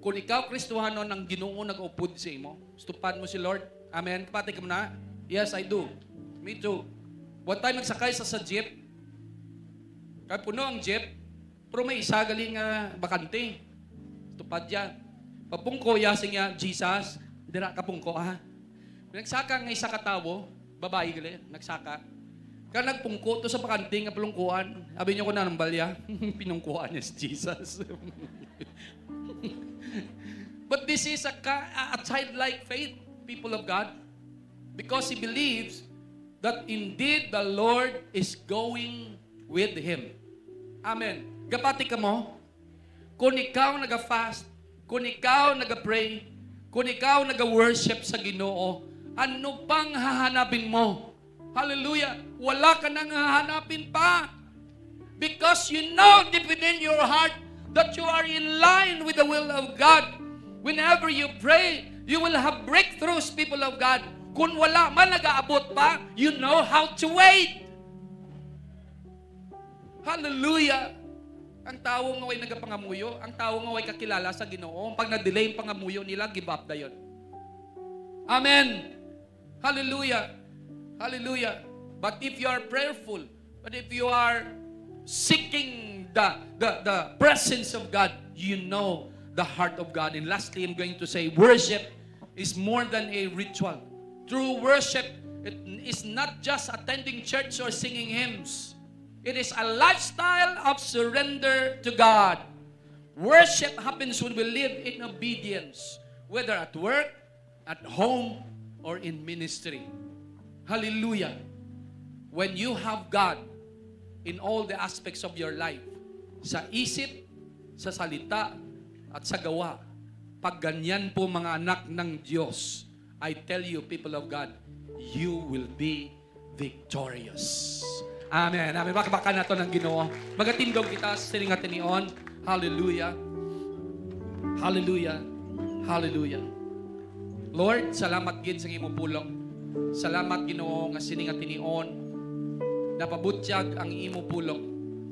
kung ikaw Kristohanon, ang Ginoo nag-upod sa imo. Tupad mo si Lord. Amen. Kapati ka muna. Yes, I do. Me too. One time, nagsakay sa, sa jeep. Kaya puno ang jeep. Pero may isa gali nga bakante. Tupad ya. Pagpungko ya, sing ya, "Jesus, dira ka pungko, ha." Nagsaka nga isa ka tawo, babayi gali, nagsaka. Ka nagpungko to sa bakante nga palungkuan. Abi niyo ko nanambal ya, pinungkuan niya si Jesus. But this is a, ka- a childlike faith, people of God, because he believes that indeed the Lord is going with him. Amen. Gapati kamo? Kung ikaw naga-fast, kung ikaw naga-pray, kung ikaw naga-worship sa Ginoo, ano pang hahanapin mo? Hallelujah. Wala ka nang hahanapin pa. Because you know deep within your heart that you are in line with the will of God. Whenever you pray, you will have breakthroughs, people of God. Kung wala man nag-aabot pa, you know how to wait. Hallelujah. Ang tawo nga way nagapangamuyo, ang tawo nga way kakilala sa Ginoo, pag na-delay ang pangamuyo nila, give up dayon. Amen. Hallelujah. Hallelujah. But if you are prayerful, but if you are seeking the, the, the presence of God, you know the heart of God. And lastly, I'm going to say worship is more than a ritual. True worship, it is not just attending church or singing hymns. It is a lifestyle of surrender to God. Worship happens when we live in obedience, whether at work, at home, or in ministry. Hallelujah. When you have God in all the aspects of your life, sa isip, sa salita, at sa gawa, pag ganyan po, mga anak ng Diyos, I tell you, people of God, you will be victorious. Amen. Amen. Bakbakan nato ang Ginoo. Magatindog kita sa sining nga tinion. Hallelujah. Hallelujah. Hallelujah. Lord, salamat gid sa imo pulong. Salamat, Ginoo, nga sining nga tinion napabutyag ang imo pulong.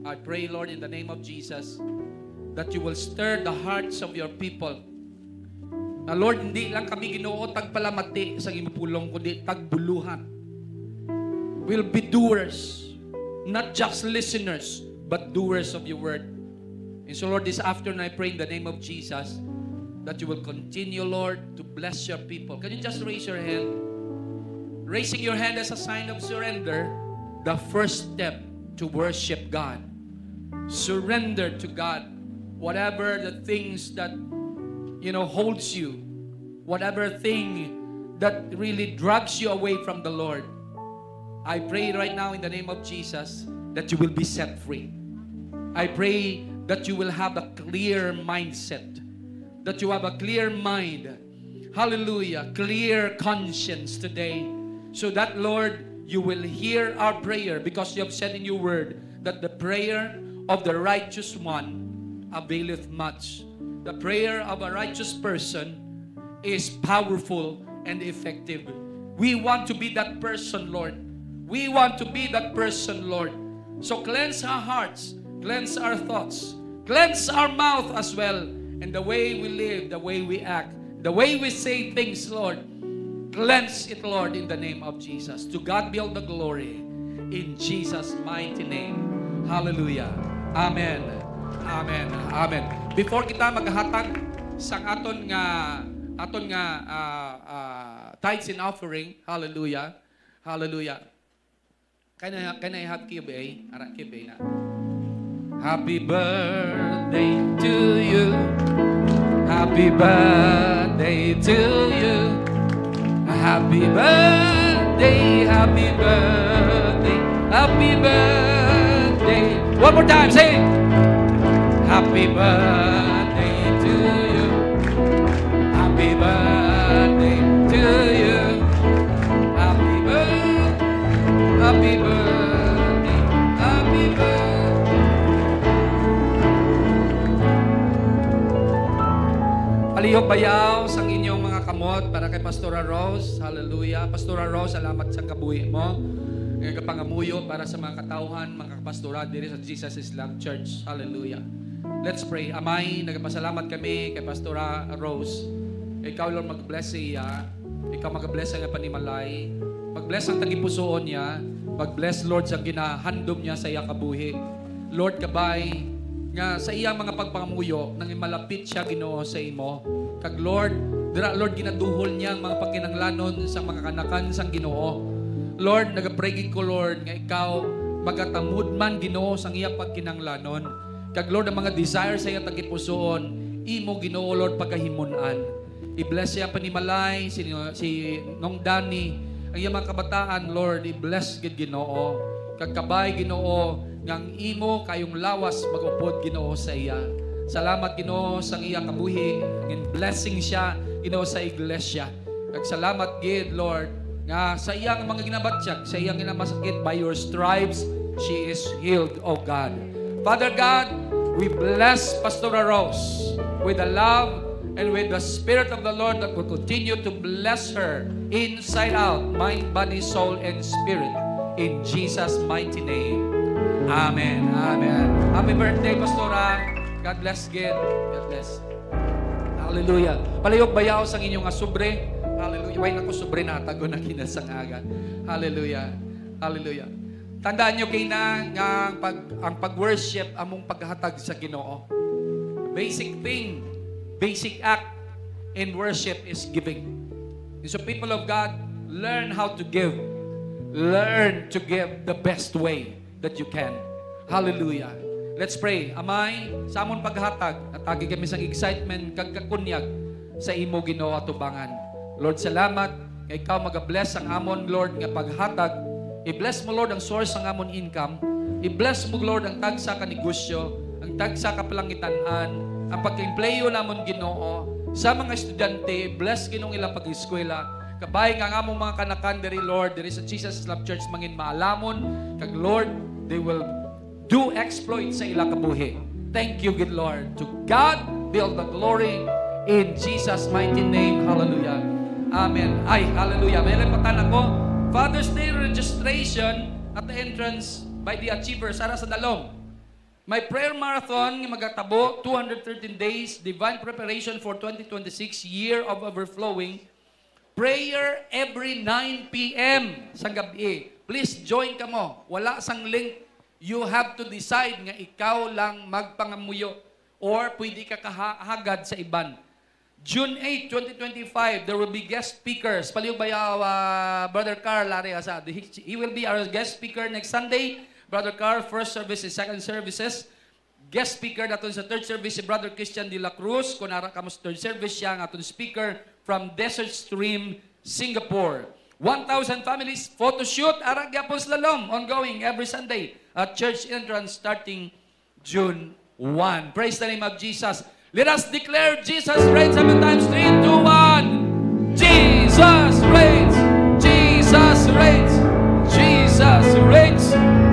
I pray, Lord, in the name of Jesus, that you will stir the hearts of your people. Na, Lord, hindi lang kami, Ginoo, tagpalamati sa imo pulong, kundi tagbuluhan. We'll be doers, not just listeners, but doers of your word. And so, Lord, this afternoon I pray in the name of Jesus that you will continue, Lord, to bless your people. Can you just raise your hand? Raising your hand as a sign of surrender, the first step to worship God. Surrender to God whatever the things that, you know, holds you, whatever thing that really drags you away from the Lord. I pray right now in the name of Jesus that you will be set free. I pray that you will have a clear mindset, that you have a clear mind, hallelujah, clear conscience today, so that, Lord, you will hear our prayer, because you have said in your word that the prayer of the righteous one availeth much. The prayer of a righteous person is powerful and effective. We want to be that person, Lord. We want to be that person, Lord. So cleanse our hearts, cleanse our thoughts, cleanse our mouth as well, and the way we live, the way we act, the way we say things, Lord. Cleanse it, Lord, in the name of Jesus. To God be all the glory in Jesus' mighty name. Hallelujah. Amen. Amen. Amen. Before kita maghatag sang aton nga, aton nga, ah, ah, tithes and offering, hallelujah. Hallelujah. Can I, can I have Q B A? Ara, Q B A na. Happy birthday to you. Happy birthday to you. Happy birthday, happy birthday, happy birthday. One more time, say, happy birthday to you. Happy birthday to you. Happy birthday, happy birthday, happy birthday. Palihog bayaw sang inyong mga kamot para kay Pastora Rose. Hallelujah. Pastora Rose, salamat sa kabuhi mo. Nga kapangamuyo para sa mga katawhan, mga kapastora diri sa Jesus is Love Church. Hallelujah. Let's pray. Amay, nagapasalamat kami kay Pastora Rose. Ikaw, Lord, mag-bless sa iya. Ikaw mag-bless sa iya panimalay. Mag-bless ang tagipusoon niya. Mag-bless, Lord, sa ginahandom niya sa iya kabuhi. Lord, kabay nga sa iya mga pagpangamuyo, nang malapit siya, Ginoo, sa imo. Kag, Lord, dira, Lord, ginaduhol niya ang mga pagkinahanglanon sa mga kanakan sang Ginoo. Lord, nagapray gid ko, Lord, nga ikaw magatamod man, Ginoo, sang iya pagkinahanglanon. Kag, Lord, ang mga desire sa iya tagipusoon, imo, Ginoo, Lord, pagahimon-an. I-bless siya panimalay, si, si Nong Dani, ang iyang mga kabataan, Lord, i-bless gid, Ginoo. Kag kabay, Ginoo, nga ang imo kayong lawas mag-upod, Ginoo, sa iya. Salamat, Ginoo, sa iya kabuhi, nga blessing siya, Ginoo, sa iglesia. Kag salamat gid, Lord, nga sa iyang mga ginabatyag, sa iyang ginamasakit, by your stripes, she is healed, O God. Father God, we bless Pastora Rose with the love and with the Spirit of the Lord that will continue to bless her inside out, mind, body, soul, and spirit. In Jesus' mighty name. Amen. Amen. Happy birthday, Pastora. God bless again. God bless. Hallelujah. Palihog bayaw sang inyo nga sobre. Hallelujah. Way nako sobre na, tago na kina sang aga. Hallelujah. Hallelujah. Tandaan nyo kay na nga ang pag, ang pag-worship among paghatag sa Ginoo. Basic thing, basic act in worship is giving. And so, people of God, learn how to give. Learn to give the best way that you can. Hallelujah. Let's pray. Amay, sa amon paghatag, hatagi kami sang excitement kag kakunyag sa imo, Ginoo, atubangan. Lord, salamat nga ikaw magabless ang amon, Lord, nga paghatag. I-bless mo, Lord, ang source sang amon income. I-bless mo, Lord, ang tagsa ka negosyo, ang tagsa ka palangitan-an, ang pagkaempleyo namon, Ginoo, sa mga estudyante. Bless, Ginoo, ang ilang pag-eskwela. Kabay nga ang among mga kanakan diri, Lord, diri sa Jesus Love Church, mangin maalamon. Kag, Lord, they will do exploit sa ila kabuhi. Thank you, good Lord. To God be all the glory in Jesus' mighty name. Hallelujah. Amen. Ay, hallelujah. May repatan ako. Father's Day registration at the entrance by the Achievers. Ara sa dalom. My prayer marathon nga magatabo, two hundred thirteen days, divine preparation for twenty twenty-six year of overflowing. Prayer every nine p m sang gabi. Please join kamo. Wala sang link. You have to decide nga ikaw lang magpangamuyo or pwede ka kahagad sa iban. June eight, twenty twenty-five, there will be guest speakers. Palihog bayaw, ah, Brother Carl, ari asa. He, he will be our guest speaker next Sunday. Brother Carl, first service and second services. Guest speaker naton sa third service si Brother Christian de la Cruz. Kung ara kamo sa third service, siya ang aton speaker from Desert Stream, Singapore. One thousand families photo shoot, ara gyapon sa lalom, ongoing every Sunday at church entrance starting June one. Praise the name of Jesus. Let us declare Jesus reigns seven times. Three, two, one. Jesus reigns. Jesus reigns. Jesus reigns.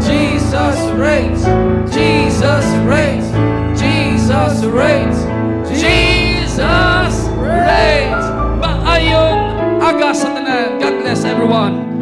Jesus reigns. Jesus reigns. Jesus reigns. Jesus reigns. Maayon aga sa tanan. God bless everyone.